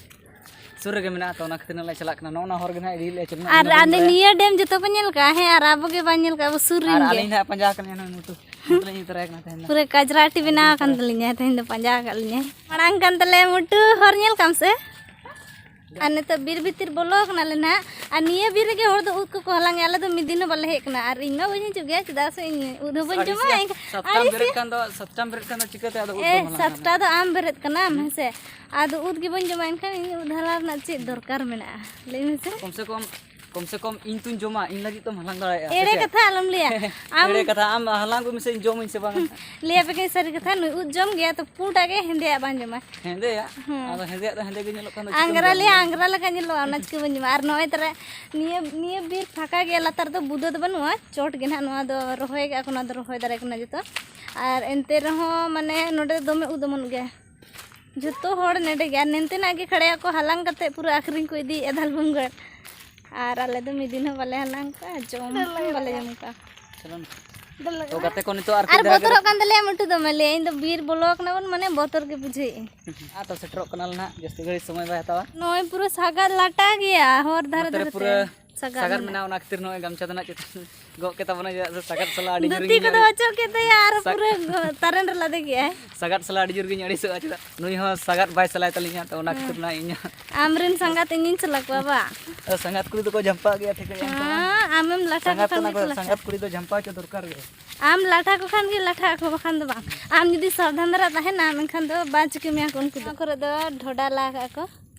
ᱥᱩᱨ ᱨᱮᱜᱮ ᱢᱮᱱᱟᱜᱼᱟ, ᱛᱚ ᱚᱱᱟ ᱠᱷᱟᱹᱛᱤᱨ ᱱᱟᱜ ᱞᱮ ᱪᱟᱞᱟᱜ ᱠᱟᱱᱟ᱾ ᱱᱚᱜᱼᱚ ᱱᱟ ᱦᱚᱨ ᱜᱮ ᱱᱟᱜ ᱤᱫᱤᱭᱮᱫ ᱞᱮᱭᱟ, ᱪᱮᱫ ᱱᱟᱜ ᱟᱨ ᱤᱧ ᱦᱚᱸ ᱵᱟᱹᱧ ᱟᱞᱮ ᱵᱟᱲᱟᱭᱟ᱾ ᱱᱤᱭᱟᱹ ᱰᱮᱢ ᱡᱚᱛᱚ ᱯᱮ ᱧᱮᱞ ᱠᱟᱜᱼᱟ? ᱦᱮᱸ, ᱟᱨ ᱟᱵᱚ ᱜᱮ ᱵᱟᱭ ᱧᱮᱞ ᱠᱟᱜᱼᱟ, ᱟᱵᱚ ᱥᱩᱨ ᱨᱮᱱ ᱟᱨ ᱜᱮ᱾ ᱟᱹᱞᱤᱧ ᱱᱟᱜ ᱯᱟᱸᱡᱟ ᱟᱠᱟᱫ ᱞᱤᱧᱟ ᱱᱩᱭ ᱢᱩᱴᱩ, ᱱᱩᱭ ᱛᱟᱞᱟᱧ ᱤᱫᱤ ᱛᱚᱨᱟᱭ ᱠᱟᱱᱟ ᱛᱟᱦᱮᱱ ᱫᱚ᱾ ᱯᱩᱨᱟᱹ ᱠᱟᱡᱽᱨᱟᱴᱤ ᱵᱮᱱᱟᱣ ᱟᱠᱟᱱ ᱛᱟᱹᱞᱤᱧᱟ, ᱛᱮᱦᱮᱧ ᱫᱚ ᱯᱟᱸᱡᱟ ᱟᱠᱟᱫ ᱞᱤᱧᱟᱭ᱾ ᱢᱟᱲᱟᱝ ᱠᱟᱱ ᱛᱟᱞᱮᱭᱟ ᱢᱩᱴᱩ, ᱦᱚᱨ ᱧᱮᱞ ᱠᱟᱢ ᱥᱮ? ᱟᱨ ᱱᱤᱛᱚᱜ ᱵᱤᱨ ᱵᱷᱤᱛᱤᱨ ᱵᱚᱞᱚ ᱠᱟᱱᱟᱞᱮ ᱱᱟᱦᱟᱜ, ᱟᱨ ᱱᱤᱭᱟᱹ ᱵᱤᱨ ᱨᱮᱜᱮ ᱦᱚᱲ ᱫᱚ ᱩᱫ ᱠᱚᱠᱚ ᱦᱟᱞᱟᱝ ᱮᱫᱟ᱾ ᱟᱞᱮ ᱫᱚ ᱢᱤᱫ ᱫᱤᱱ ᱦᱚᱸ ᱵᱟᱞᱮ ᱦᱮᱡ ᱠᱟᱱᱟ, ᱟᱨ ᱤᱧ ᱢᱟ ᱵᱟᱹᱧ ᱦᱤᱡᱩᱜ ᱜᱮᱭᱟ, ᱪᱮᱫᱟᱜ ᱥᱮ ᱤᱧ ᱩᱫ ᱦᱚᱸ ᱵᱟᱹᱧ ᱟᱹᱲᱤᱥ ᱡᱚᱢᱟ᱾ ᱜᱮᱭᱟ᱾ ᱮᱱᱠᱷᱟᱱ ᱥᱟᱛᱴᱟᱢ ᱟᱹᱲᱤᱥ ᱵᱮᱨᱮᱫ ᱜᱮ᱾ ᱠᱷᱟᱱ ᱫᱚ, ᱥᱟᱛᱴᱟᱢ ᱵᱮᱨᱮᱫ ᱠᱷᱟᱱ ᱫᱚ ᱪᱤᱠᱟᱹᱛᱮ ᱟᱫᱚ ᱩᱫ ᱮ, ᱫᱚᱢ ᱦᱟᱞᱟᱝᱟ ᱥᱟᱛᱴᱟ ᱱᱟᱦᱟᱜ? ᱫᱚ ᱟᱢ ᱵᱮᱨᱮᱫ ᱠᱟᱱᱟᱢ, ᱦᱮᱸ ᱥᱮ? ᱟᱫᱚ ᱩᱫ ᱜᱮ ᱵᱟᱹᱧ ᱡᱚᱢᱟ, ᱮᱱᱠᱷᱟᱱ ᱤᱧ ᱩᱫ ᱦᱟᱞᱟᱝ ᱨᱮᱱᱟᱜ ᱪᱮᱫ ᱫᱚᱨᱠᱟᱨ ᱢᱮᱱᱟᱜᱼᱟ? ᱞᱟᱹᱭ ᱢᱮᱥᱮ᱾ ᱠᱚᱢ ᱥᱮ ᱠᱚᱢ, ᱠᱚᱢ ᱥᱮ ᱠᱚᱢ ᱤᱧ ᱛᱚᱧ ᱡᱚᱢᱟ, ᱤᱧ ᱞᱟᱹᱜᱤᱫ ᱛᱚᱢ ᱦᱟᱞᱟᱝ ᱫᱟᱲᱮᱭᱟᱜᱼᱟ, ᱥᱮ ᱮᱲᱮ ᱪᱮᱫ? ᱠᱟᱛᱷᱟ ᱟᱞᱚᱢ ᱞᱟᱹᱭᱟ᱾ ᱟᱢ ᱮᱲᱮ ᱠᱟᱛᱷᱟ, ᱟᱢ ᱦᱟᱞᱟᱝ ᱟᱹᱜᱩᱭ ᱢᱮᱥᱮ, ᱤᱧ ᱡᱚᱢᱟᱹᱧ ᱥᱮ ᱵᱟᱝ? ᱞᱟᱹᱭ ᱟᱯᱮ ᱠᱟᱹᱧ ᱥᱟᱹᱨᱤ ᱠᱟᱛᱷᱟ, ᱱᱩᱭ ᱩᱫ ᱡᱚᱢ ᱜᱮᱭᱟ ᱛᱚ, ᱯᱩᱸᱰᱟᱜ ᱜᱮ, ᱦᱮᱸᱫᱮᱭᱟᱜ ᱵᱟᱝ ᱡᱚᱢᱟ᱾ ᱦᱮᱸᱫᱮᱭᱟᱜ? ᱦᱮᱸ᱾ ᱟᱫᱚ ᱦᱮᱸᱫᱮᱭᱟᱜ ᱫᱚ ᱦᱮᱸᱫᱮ ᱜᱮ ᱧᱮᱞᱚᱜ ᱠᱷᱟᱱ ᱫᱚ ᱪᱤᱠᱟᱹᱢ ᱟᱝᱜᱽᱨᱟ ᱡᱚᱢᱟ? ᱞᱮᱭᱟ, ᱟᱝᱜᱽᱨᱟ ᱞᱮᱠᱟ ᱧᱮᱞᱚᱜᱼᱟ, ᱚᱱᱟ ᱪᱤᱠᱟᱹ ᱵᱟᱹᱧ ᱡᱚᱢᱟ? ᱟᱨ ᱱᱚᱜᱼᱚᱭ ᱛᱟᱨᱟ ᱱᱤᱭᱟᱹ, ᱱᱤᱭᱟᱹ ᱵᱤᱨ ᱯᱷᱟᱸᱠᱟ ᱜᱮᱭᱟ, ᱞᱟᱛᱟᱨ ᱫᱚ ᱵᱩᱫᱟᱹ ᱫᱚ ᱵᱟᱹᱱᱩᱜᱼᱟ, ᱪᱚᱴ ᱜᱮ ᱱᱟᱦᱟᱜ, ᱱᱚᱣᱟ ᱫᱚ ᱨᱚᱦᱚᱭ ᱠᱟᱜᱼᱟ ᱠᱚ, ᱱᱚᱣᱟ ᱫᱚ ᱨᱚᱦᱚᱭ ᱫᱟᱨᱮ ᱠᱟᱱᱟ ᱡᱚᱛᱚ᱾ ᱟᱨ ᱮᱱᱛᱮ ᱨᱮᱦᱚᱸ ᱢᱟᱱᱮ ᱱᱚᱰᱮ ᱫᱚᱢᱮ ᱩᱫ ᱚᱢᱚᱱᱚᱜ ᱜᱮᱭᱟ᱾ ᱡᱚᱛᱚ ᱦᱚᱲ ᱱᱚᱰᱮ ᱜᱮ, ᱟᱨ ᱱᱮᱱᱛᱮᱱᱟᱜ ᱜᱮ ᱠᱷᱟᱲᱭᱟ ᱠᱚ ᱦᱟᱞᱟᱝ ᱠᱟᱛᱮ ᱯᱩᱨᱟᱹ ᱟᱹᱠᱷᱨᱤᱧ ᱠᱚ ᱤᱫᱤᱭᱮᱫᱼᱟ ᱫᱷᱟᱞᱵᱷᱩᱢᱜᱚᱲ᱾ ᱟᱨ ᱟᱞᱮ ᱫᱚ ᱢᱤᱫ ᱫᱤᱱ ᱦᱚᱸ ᱵᱟᱞᱮ ᱦᱟᱞᱟᱝ ᱠᱟᱜᱼᱟ, ᱡᱚᱢ ᱦᱚᱸ ᱵᱟᱞᱮ ᱡᱚᱢ ᱠᱟᱜᱼᱟ᱾ ᱪᱚᱞᱚᱱ᱾ ᱛᱚ ᱜᱟᱛᱮ ᱠᱚ, ᱱᱤᱛᱚᱜ ᱟᱨ ᱟᱨ ᱠᱟᱹᱡ ᱫᱷᱟᱨᱟ ᱜᱮ ᱵᱚᱛᱚᱨᱚᱜ ᱠᱟᱱ ᱛᱟᱞᱮᱭᱟ ᱢᱩᱴᱩ ᱫᱚᱢᱮ ᱞᱟᱹᱭᱟ, ᱤᱧ ᱫᱚ ᱵᱤᱨ ᱵᱚᱞᱚ ᱠᱟᱱᱟ ᱵᱚᱱ, ᱢᱟᱱᱮ ᱵᱚᱛᱚᱨ ᱜᱮ ᱵᱩᱡᱷᱟᱹᱣᱮᱫ ᱟᱹᱧ᱾ ᱟᱨ ᱛᱚ ᱥᱮᱴᱮᱨᱚᱜ ᱠᱟᱱᱟᱞᱮ ᱱᱟᱦᱟᱜ, ᱡᱟᱹᱥᱛᱤ ᱜᱷᱟᱹᱲᱤᱡ ᱥᱚᱢᱚᱭ ᱵᱟᱭ ᱦᱟᱛᱟᱣᱟ᱾ ᱱᱚᱜᱼᱚᱭ ᱯᱩᱨᱟᱹ ᱥᱟᱜᱟᱫ ᱞᱟᱴᱟ ᱜᱮᱭᱟ ᱦᱚᱨ ᱫᱷᱟᱨᱮ ᱱᱚᱛᱮ ᱨᱮ ᱫᱷᱟᱨᱮ ᱯᱩᱨᱟᱹ ᱛᱮ᱾ ᱥᱟᱜᱟᱫ ᱥᱟᱜᱟᱫ ᱢᱮᱱᱟᱜᱼᱟ᱾ ᱢᱮᱱᱟᱜᱼᱟ, ᱚᱱᱟ ᱠᱷᱟᱹᱛᱤᱨ ᱱᱚᱜᱼᱚᱭ ᱜᱟᱢᱪᱷᱟ ᱫᱚ ᱱᱟᱜ ᱪᱮᱛᱟᱱ ᱜᱚᱜ ᱠᱮᱫ ᱛᱟᱵᱚᱱᱟ, ᱪᱮᱫᱟᱜ ᱥᱮ ᱥᱟᱜᱟᱫ ᱥᱟᱞᱟᱜ ᱟᱹᱰᱤ ᱡᱳᱨ ᱫᱷᱩᱛᱤ ᱜᱤᱧ ᱠᱚᱫᱚ ᱟᱹᱲᱤᱥ-, ᱚᱪᱚᱜ ᱠᱮᱫ ᱛᱟᱭᱟ ᱟᱨ ᱥᱟᱜ-, ᱯᱩᱨᱟᱹ ᱜᱚ-, ᱛᱟᱨᱮᱱ ᱨᱮ ᱞᱟᱫᱮ ᱠᱮᱜᱼᱟᱭ᱾ ᱥᱟᱜᱟᱫ ᱥᱟᱞᱟᱜ ᱟᱹᱰᱤ ᱡᱳᱨ ᱜᱤᱧ ᱟᱹᱲᱤᱥᱚᱜᱼᱟ, ᱪᱮᱫᱟᱜ ᱱᱩᱭ ᱦᱚᱸ ᱥᱟᱜᱟᱫ ᱵᱟᱭ ᱥᱟᱞᱟᱭ ᱛᱟᱹᱞᱤᱧᱟ, ᱛᱚ ᱚᱱᱟ ᱠᱷᱟᱹᱛᱤᱨ ᱦᱮᱸ᱾ ᱱᱟᱜ ᱤᱧ ᱦᱚᱸ ᱟᱢᱨᱮᱱ ᱥᱟᱸᱜᱟᱛ ᱤᱧᱤᱧ ᱥᱟᱞᱟ ᱠᱚᱣᱟ ᱵᱟ? ᱟᱨ ᱥᱟᱸᱜᱟᱛ ᱠᱩᱲᱤ ᱫᱚᱠᱚ ᱡᱷᱟᱢᱯᱟ ᱜᱮᱭᱟ, ᱴᱷᱤᱠᱟᱹᱭᱟᱢ ᱛᱚ᱾ ᱦᱮᱸ, ᱟᱢᱮᱢ ᱞᱟᱴᱷᱟ ᱠᱚ ᱥᱟᱸᱜᱟᱛ ᱠᱷᱟᱱ ᱠᱟᱱᱟ ᱜᱮ ᱠᱚ, ᱞᱟᱴᱷᱟ᱾ ᱥᱟᱸᱜᱟᱛ ᱠᱩᱲᱤ ᱫᱚ ᱡᱷᱟᱢᱯᱟ ᱦᱚᱪᱚ ᱫᱚᱨᱠᱟᱨ ᱜᱮ᱾ ᱟᱢ ᱞᱟᱴᱷᱟ ᱠᱚ ᱠᱷᱟᱱ ᱜᱮ ᱞᱟᱴᱷᱟ ᱟᱠᱚ, ᱵᱟᱠᱷᱟᱱ ᱫᱚ ᱵᱟᱝ᱾ ᱟᱢ ᱡᱩᱫᱤ ᱥᱟᱵᱫᱷᱟᱱ ᱫᱷᱟᱨᱟ ᱛᱟᱦᱮᱱᱟᱢ, ᱮᱱᱠᱷᱟᱱ ᱫᱚ ᱵᱟᱝ ᱪᱤᱠᱟᱹ ᱢᱮᱭᱟ ᱠᱚ ᱩᱱᱠᱩ ᱫᱚ᱾ ᱱᱚᱣᱟ ᱠᱚᱨᱮ ᱫᱚ ᱰᱷᱚᱰᱟ ᱞᱟ ᱠᱟᱜᱼᱟ ᱠᱚ,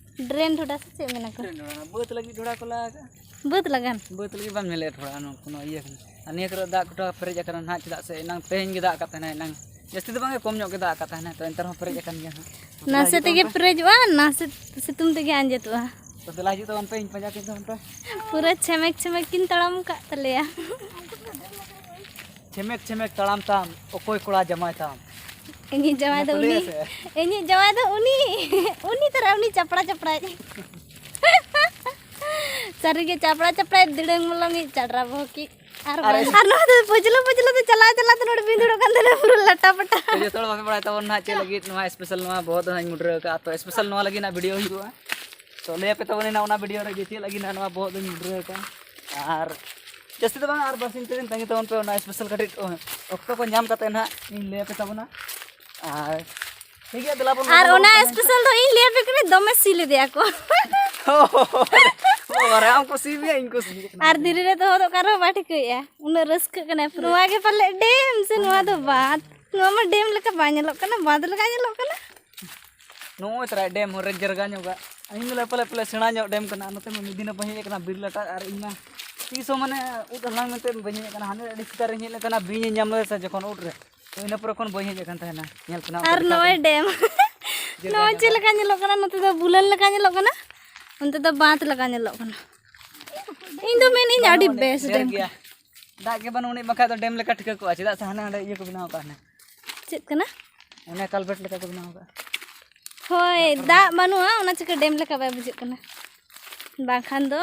ᱰᱨᱮᱱ ᱰᱷᱚᱰᱟ ᱥᱮ ᱪᱮᱫ ᱢᱮᱱᱟ ᱠᱚ? ᱰᱨᱮᱱ ᱰᱷᱚᱰᱟ, ᱵᱟᱹᱫᱽ ᱞᱟᱹᱜᱤᱫ ᱰᱷᱚᱰᱟ ᱠᱚ ᱞᱟ ᱠᱟᱜᱼᱟ᱾ ᱵᱟᱹᱫᱽ ᱞᱟᱜᱟᱱ? ᱵᱟᱹᱫᱽ ᱞᱟᱹᱜᱤᱫ ᱵᱟᱢ ᱧᱮᱞᱮᱫᱼᱟ ᱰᱷᱚᱰᱟ, ᱱᱚᱣᱟ ᱠᱳᱱᱳ ᱤᱭᱟᱹ ᱠᱟᱱᱟ᱾ ᱟᱨ ᱱᱤᱭᱟᱹ ᱠᱚᱨᱮ ᱫᱟᱜ ᱠᱚᱴᱟ ᱯᱮᱨᱮᱡ ᱟᱠᱟᱱᱟ ᱱᱟᱦᱟᱜ, ᱪᱮᱫᱟᱜ ᱥᱮ ᱮᱱᱟᱝ ᱛᱮᱦᱮᱧ ᱜᱮ ᱫᱟᱜ ᱟᱠᱟᱫ ᱛᱟᱦᱮᱱᱟ, ᱮᱱᱟᱝ ᱡᱟᱹᱥᱛᱤ ᱫᱚ ᱵᱟᱝ ᱜᱮ, ᱠᱚᱢ ᱧᱚᱜ ᱜᱮ ᱫᱟᱜ ᱟᱠᱟᱫ ᱛᱟᱦᱮᱱᱟ, ᱛᱚ ᱮᱱᱛᱮ ᱨᱮᱦᱚᱸ ᱯᱮᱨᱮᱡ ᱟᱠᱟᱱ ᱜᱮᱭᱟ ᱱᱟᱦᱟᱜ᱾ ᱛᱚ ᱫᱮᱞᱟ ᱱᱟᱥᱮ ᱦᱤᱡᱩᱜ ᱛᱮᱜᱮ ᱛᱟᱵᱚᱱ ᱯᱮ᱾ ᱯᱮᱨᱮᱡᱚᱜᱼᱟ, ᱱᱟᱥᱮ ᱥᱤᱛᱩᱝ ᱛᱮᱜᱮ ᱟᱸᱡᱮᱫᱚᱜᱼᱟ᱾ ᱛᱚ ᱫᱮᱞᱟ ᱦᱤᱡᱩᱜ ᱛᱟᱵᱚᱱ ᱯᱮ, ᱤᱧ ᱯᱟᱸᱡᱟ ᱠᱮᱫ ᱫᱚ ᱚᱱᱛᱮ᱾ ᱯᱩᱨᱟᱹ ᱪᱷᱮᱢᱮᱠ ᱪᱷᱮᱢᱮᱠ ᱠᱤᱱ ᱛᱟᱲᱟᱢ ᱟᱠᱟᱫ ᱛᱟᱞᱮᱭᱟ᱾ ᱪᱷᱮᱢᱮᱠ ᱪᱷᱮᱢᱮᱠ ᱛᱟᱲᱟᱢ ᱛᱟᱢ, ᱚᱠᱚᱭ ᱠᱚᱲᱟ ᱡᱟᱢᱟᱭ ᱛᱟᱢ? ᱤᱧᱤᱡ ᱡᱟᱶᱟᱭ ᱚᱱᱟ ᱫᱚ ᱠᱚ ᱞᱟᱹᱭᱟ ᱩᱱᱤ, ᱥᱮ? ᱤᱧᱤᱡ ᱡᱟᱶᱟᱭ ᱫᱚ ᱩᱱᱤ, ᱩᱱᱤ ᱛᱟᱨᱟ ᱩᱱᱤ ᱪᱟᱯᱲᱟ ᱪᱟᱯᱲᱟᱭ᱾ ᱥᱟᱹᱨᱤᱜᱮ ᱪᱟᱯᱲᱟ ᱪᱟᱯᱲᱟᱭ, ᱫᱤᱲᱟᱹᱝ ᱢᱚᱞᱚᱝᱤᱡ, ᱪᱟᱰᱨᱟ ᱵᱚᱦᱚᱠᱤᱡ᱾ ᱟᱨ ᱟᱨ ᱵᱟᱝ, ᱮᱥ- ᱟᱨ ᱱᱚᱣᱟ ᱫᱚ ᱯᱟᱹᱪᱷᱞᱟᱹ ᱯᱟᱹᱪᱷᱞᱟᱹ ᱛᱮ ᱪᱟᱞᱟᱣ ᱪᱟᱞᱟᱣ ᱛᱮ ᱱᱚᱰᱮ ᱵᱷᱤᱸᱫᱟᱹᱲᱚᱜ ᱠᱟᱱ ᱛᱟᱞᱮᱭᱟ ᱯᱩᱨᱟᱹ ᱞᱟᱴᱟ ᱯᱟᱴᱟ᱾ ᱛᱚ ᱡᱚᱛᱚ ᱦᱚᱲ ᱵᱟᱯᱮ ᱵᱟᱲᱟᱭ ᱛᱟᱵᱚᱱ ᱱᱟᱦᱟᱜ ᱪᱮᱫ ᱞᱟᱹᱜᱤᱫ ᱱᱚᱣᱟ ᱥᱯᱮᱥᱟᱞ ᱱᱚᱣᱟ ᱵᱚᱦᱚᱜ ᱫᱚ ᱦᱟᱸᱜ ᱤᱧ ᱢᱩᱰᱨᱟᱹᱣ ᱟᱠᱟᱫᱼᱟ᱾ ᱛᱚ ᱥᱯᱮᱥᱟᱞ ᱱᱚᱣᱟ ᱞᱟᱹᱜᱤᱫ ᱱᱟᱜ ᱵᱷᱤᱰᱤᱭᱳ ᱦᱩᱭᱩᱜᱼᱟ᱾ ᱛᱚ ᱞᱟᱹᱭ ᱟᱯᱮ ᱛᱟᱵᱚᱱ ᱱᱟᱜ ᱚᱱᱟ ᱵᱷᱤᱰᱤᱭᱳ ᱨᱮ ᱡᱮ ᱪᱮᱫ ᱞᱟᱹᱜᱤᱫ ᱱᱟᱜ ᱱᱚᱣᱟ ᱵᱚᱦᱚᱜ ᱫᱚᱧ ᱢᱩᱰᱨᱟᱹᱣ ᱟᱠᱟᱫᱼᱟ᱾ ᱟᱨ ᱡᱟᱹᱥᱛᱤ ᱫᱚ ᱵᱟᱝ, ᱟᱨ ᱵᱟᱨᱥᱤᱧ ᱯᱮ ᱫᱤᱱ ᱛᱟᱺᱜᱤ ᱛᱟᱵᱚᱱ ᱯᱮ, ᱚᱱᱟ ᱥᱯᱮᱥᱟᱞ ᱠᱟᱹᱴᱤᱡ ᱚᱠᱛᱚ ᱠᱚ ᱧᱟᱢ ᱠᱟᱛᱮ ᱱᱟᱦᱟᱜ ᱤᱧ ᱞᱟᱹᱭ ᱟᱯᱮ ᱛᱟᱵᱚᱱᱟ᱾ ᱟᱨ ᱴᱷᱤᱠ ᱜᱮᱭᱟ, ᱫᱮᱞᱟ ᱵᱚᱱ ᱟᱨ ᱵᱚᱱᱫᱚ ᱚᱱᱟ ᱠᱟᱜ ᱠᱟᱱᱟ᱾ ᱥᱯᱮᱥᱟᱞ ᱫᱚ ᱤᱧ ᱞᱟᱹᱭ ᱟᱯᱮ ᱠᱟᱹᱱᱟᱹᱧ, ᱫᱚᱢᱮ ᱥᱤ ᱞᱮᱫᱮᱭᱟ ᱠᱚ᱾ ᱵᱟᱵᱟ ᱨᱮ, ᱟᱢ ᱠᱚ ᱥᱤ ᱢᱮᱭᱟ, ᱤᱧ ᱠᱚ ᱥᱤ ᱠᱟᱱᱟ᱾ ᱟᱨ ᱫᱷᱤᱨᱤ ᱨᱮ ᱫᱚᱦᱚ ᱫᱚ ᱚᱠᱟ ᱨᱮᱦᱚᱸ ᱵᱟᱭ ᱴᱷᱤᱠᱟᱹᱭᱮᱫᱼᱟ, ᱩᱱᱟᱹᱜ ᱨᱟᱹᱥᱠᱟᱹᱜ ᱠᱟᱱᱟᱭ᱾ ᱱᱚᱣᱟ ᱜᱮ ᱯᱟᱞᱮᱫ ᱰᱮᱢ ᱥᱮ ᱱᱚᱣᱟ ᱫᱚ ᱵᱟᱸᱫᱽ? ᱱᱚᱣᱟ ᱢᱟ ᱰᱮᱢ ᱞᱮᱠᱟ ᱵᱟᱭ ᱧᱮᱞᱚᱜ ᱠᱟᱱᱟ, ᱵᱟᱸᱫᱽ ᱞᱮᱠᱟ ᱧᱮᱞᱚᱜ ᱠᱟᱱᱟ᱾ ᱱᱚᱜᱼᱚᱭ ᱛᱚᱨᱟ ᱰᱮᱢ ᱦᱚᱸ ᱨᱮ ᱡᱟᱨᱜᱟ ᱧᱚᱜᱟ᱾ ᱤᱧ ᱫᱚ ᱯᱟᱞᱮ, ᱯᱟᱞᱮ ᱥᱮᱬᱟ ᱧᱚᱜ ᱰᱮᱢ ᱠᱟᱱᱟ, ᱱᱚᱛᱮ ᱢᱟ ᱢᱤᱫ ᱫᱤᱱ ᱦᱚᱸ ᱵᱟᱹᱧ ᱦᱮᱡ ᱟᱠᱟᱱᱟ ᱵᱤᱨ ᱞᱟᱴᱟ, ᱟᱨ ᱤᱧ ᱢᱟ ᱛᱤᱥ ᱦᱚᱸ ᱢᱟᱱᱮ ᱩᱫ ᱦᱟᱞᱟᱝ ᱢᱮᱱᱛᱮ ᱵᱟᱹᱧ ᱦᱮᱡ ᱟᱠᱟᱱᱟ᱾ ᱦᱟᱱᱮ ᱟᱹᱰᱤ ᱥᱮᱛᱟᱜ ᱨᱤᱧ ᱦᱮᱡ ᱞᱮᱱ ᱛᱟᱦᱮᱱᱟ ᱵᱤᱧ ᱤᱧ ᱧᱟᱢ ᱞᱮᱫᱮ ᱥᱮ ᱡᱚᱠᱷᱚᱱ ᱩᱫ ᱨᱮ, ᱛᱚ ᱤᱱᱟᱹ ᱯᱚᱨᱮ ᱠᱷᱚᱱ ᱵᱟᱹᱧ ᱦᱮᱡ ᱟᱠᱟᱱ ᱛᱟᱦᱮᱱᱟ᱾ ᱧᱮᱞ ᱠᱟᱱᱟ ᱚᱱᱛᱮ ᱟᱨ ᱫᱮᱠᱷᱟᱣ ᱱᱚᱜᱼᱚᱭ ᱠᱟᱱᱟ᱾ ᱰᱮᱢ᱾ ᱪᱮᱫ ᱞᱮᱠᱟ ᱱᱚᱜᱼᱚᱭ ᱪᱮᱫ ᱧᱮᱞᱚᱜᱼᱟ? ᱞᱮᱠᱟ ᱧᱮᱞᱚᱜ ᱠᱟᱱᱟ, ᱱᱚᱛᱮ ᱫᱚ ᱵᱩᱞᱟᱹᱱ ᱞᱮᱠᱟ ᱧᱮᱞᱚᱜ ᱠᱟᱱᱟ, ᱱᱚᱛᱮ ᱫᱚ ᱵᱟᱸᱫᱽ ᱞᱮᱠᱟ ᱧᱮᱞᱚᱜ ᱠᱟᱱᱟ᱾ ᱤᱧ ᱫᱚ ᱢᱮᱱᱮᱫ ᱟᱹᱰᱤ ᱵᱟᱹᱱᱩᱜ ᱟᱹᱱᱤᱡ, ᱵᱮᱥ ᱰᱮᱢ ᱰᱷᱮᱨ ᱜᱮᱭᱟ᱾ ᱠᱟᱱᱟ᱾ ᱫᱟᱜ ᱜᱮ ᱵᱟᱹᱱᱩᱜ ᱟᱹᱱᱤᱡ, ᱵᱟᱠᱷᱟᱡ ᱫᱚ ᱰᱮᱢ ᱞᱮᱠᱟ ᱴᱷᱤᱠᱟᱹ ᱠᱚᱜᱼᱟ᱾ ᱪᱮᱫᱟᱜ ᱥᱮ ᱦᱟᱱᱮ ᱦᱟᱸᱰᱮ ᱤᱭᱟᱹ ᱠᱚ ᱵᱮᱱᱟᱣ ᱟᱠᱟᱫ ᱦᱟᱱᱮ᱾ ᱪᱮᱫ ᱠᱟᱱᱟ? ᱚᱱᱮ ᱠᱟᱞᱵᱷᱟᱨᱴ ᱞᱮᱠᱟ ᱠᱚ ᱵᱮᱱᱟᱣ ᱟᱠᱟᱫ᱾ ᱦᱳᱭ, ᱫᱟᱜ ᱵᱟᱹᱱᱩᱜᱼᱟ, ᱚᱱᱟ ᱪᱤᱠᱟᱹ ᱰᱮᱢ ᱞᱮᱠᱟ ᱵᱟᱭ ᱵᱩᱡᱷᱟᱹᱜ ᱠᱟᱱᱟ᱾ ᱵᱟᱝᱠᱷᱟᱱ ᱫᱚ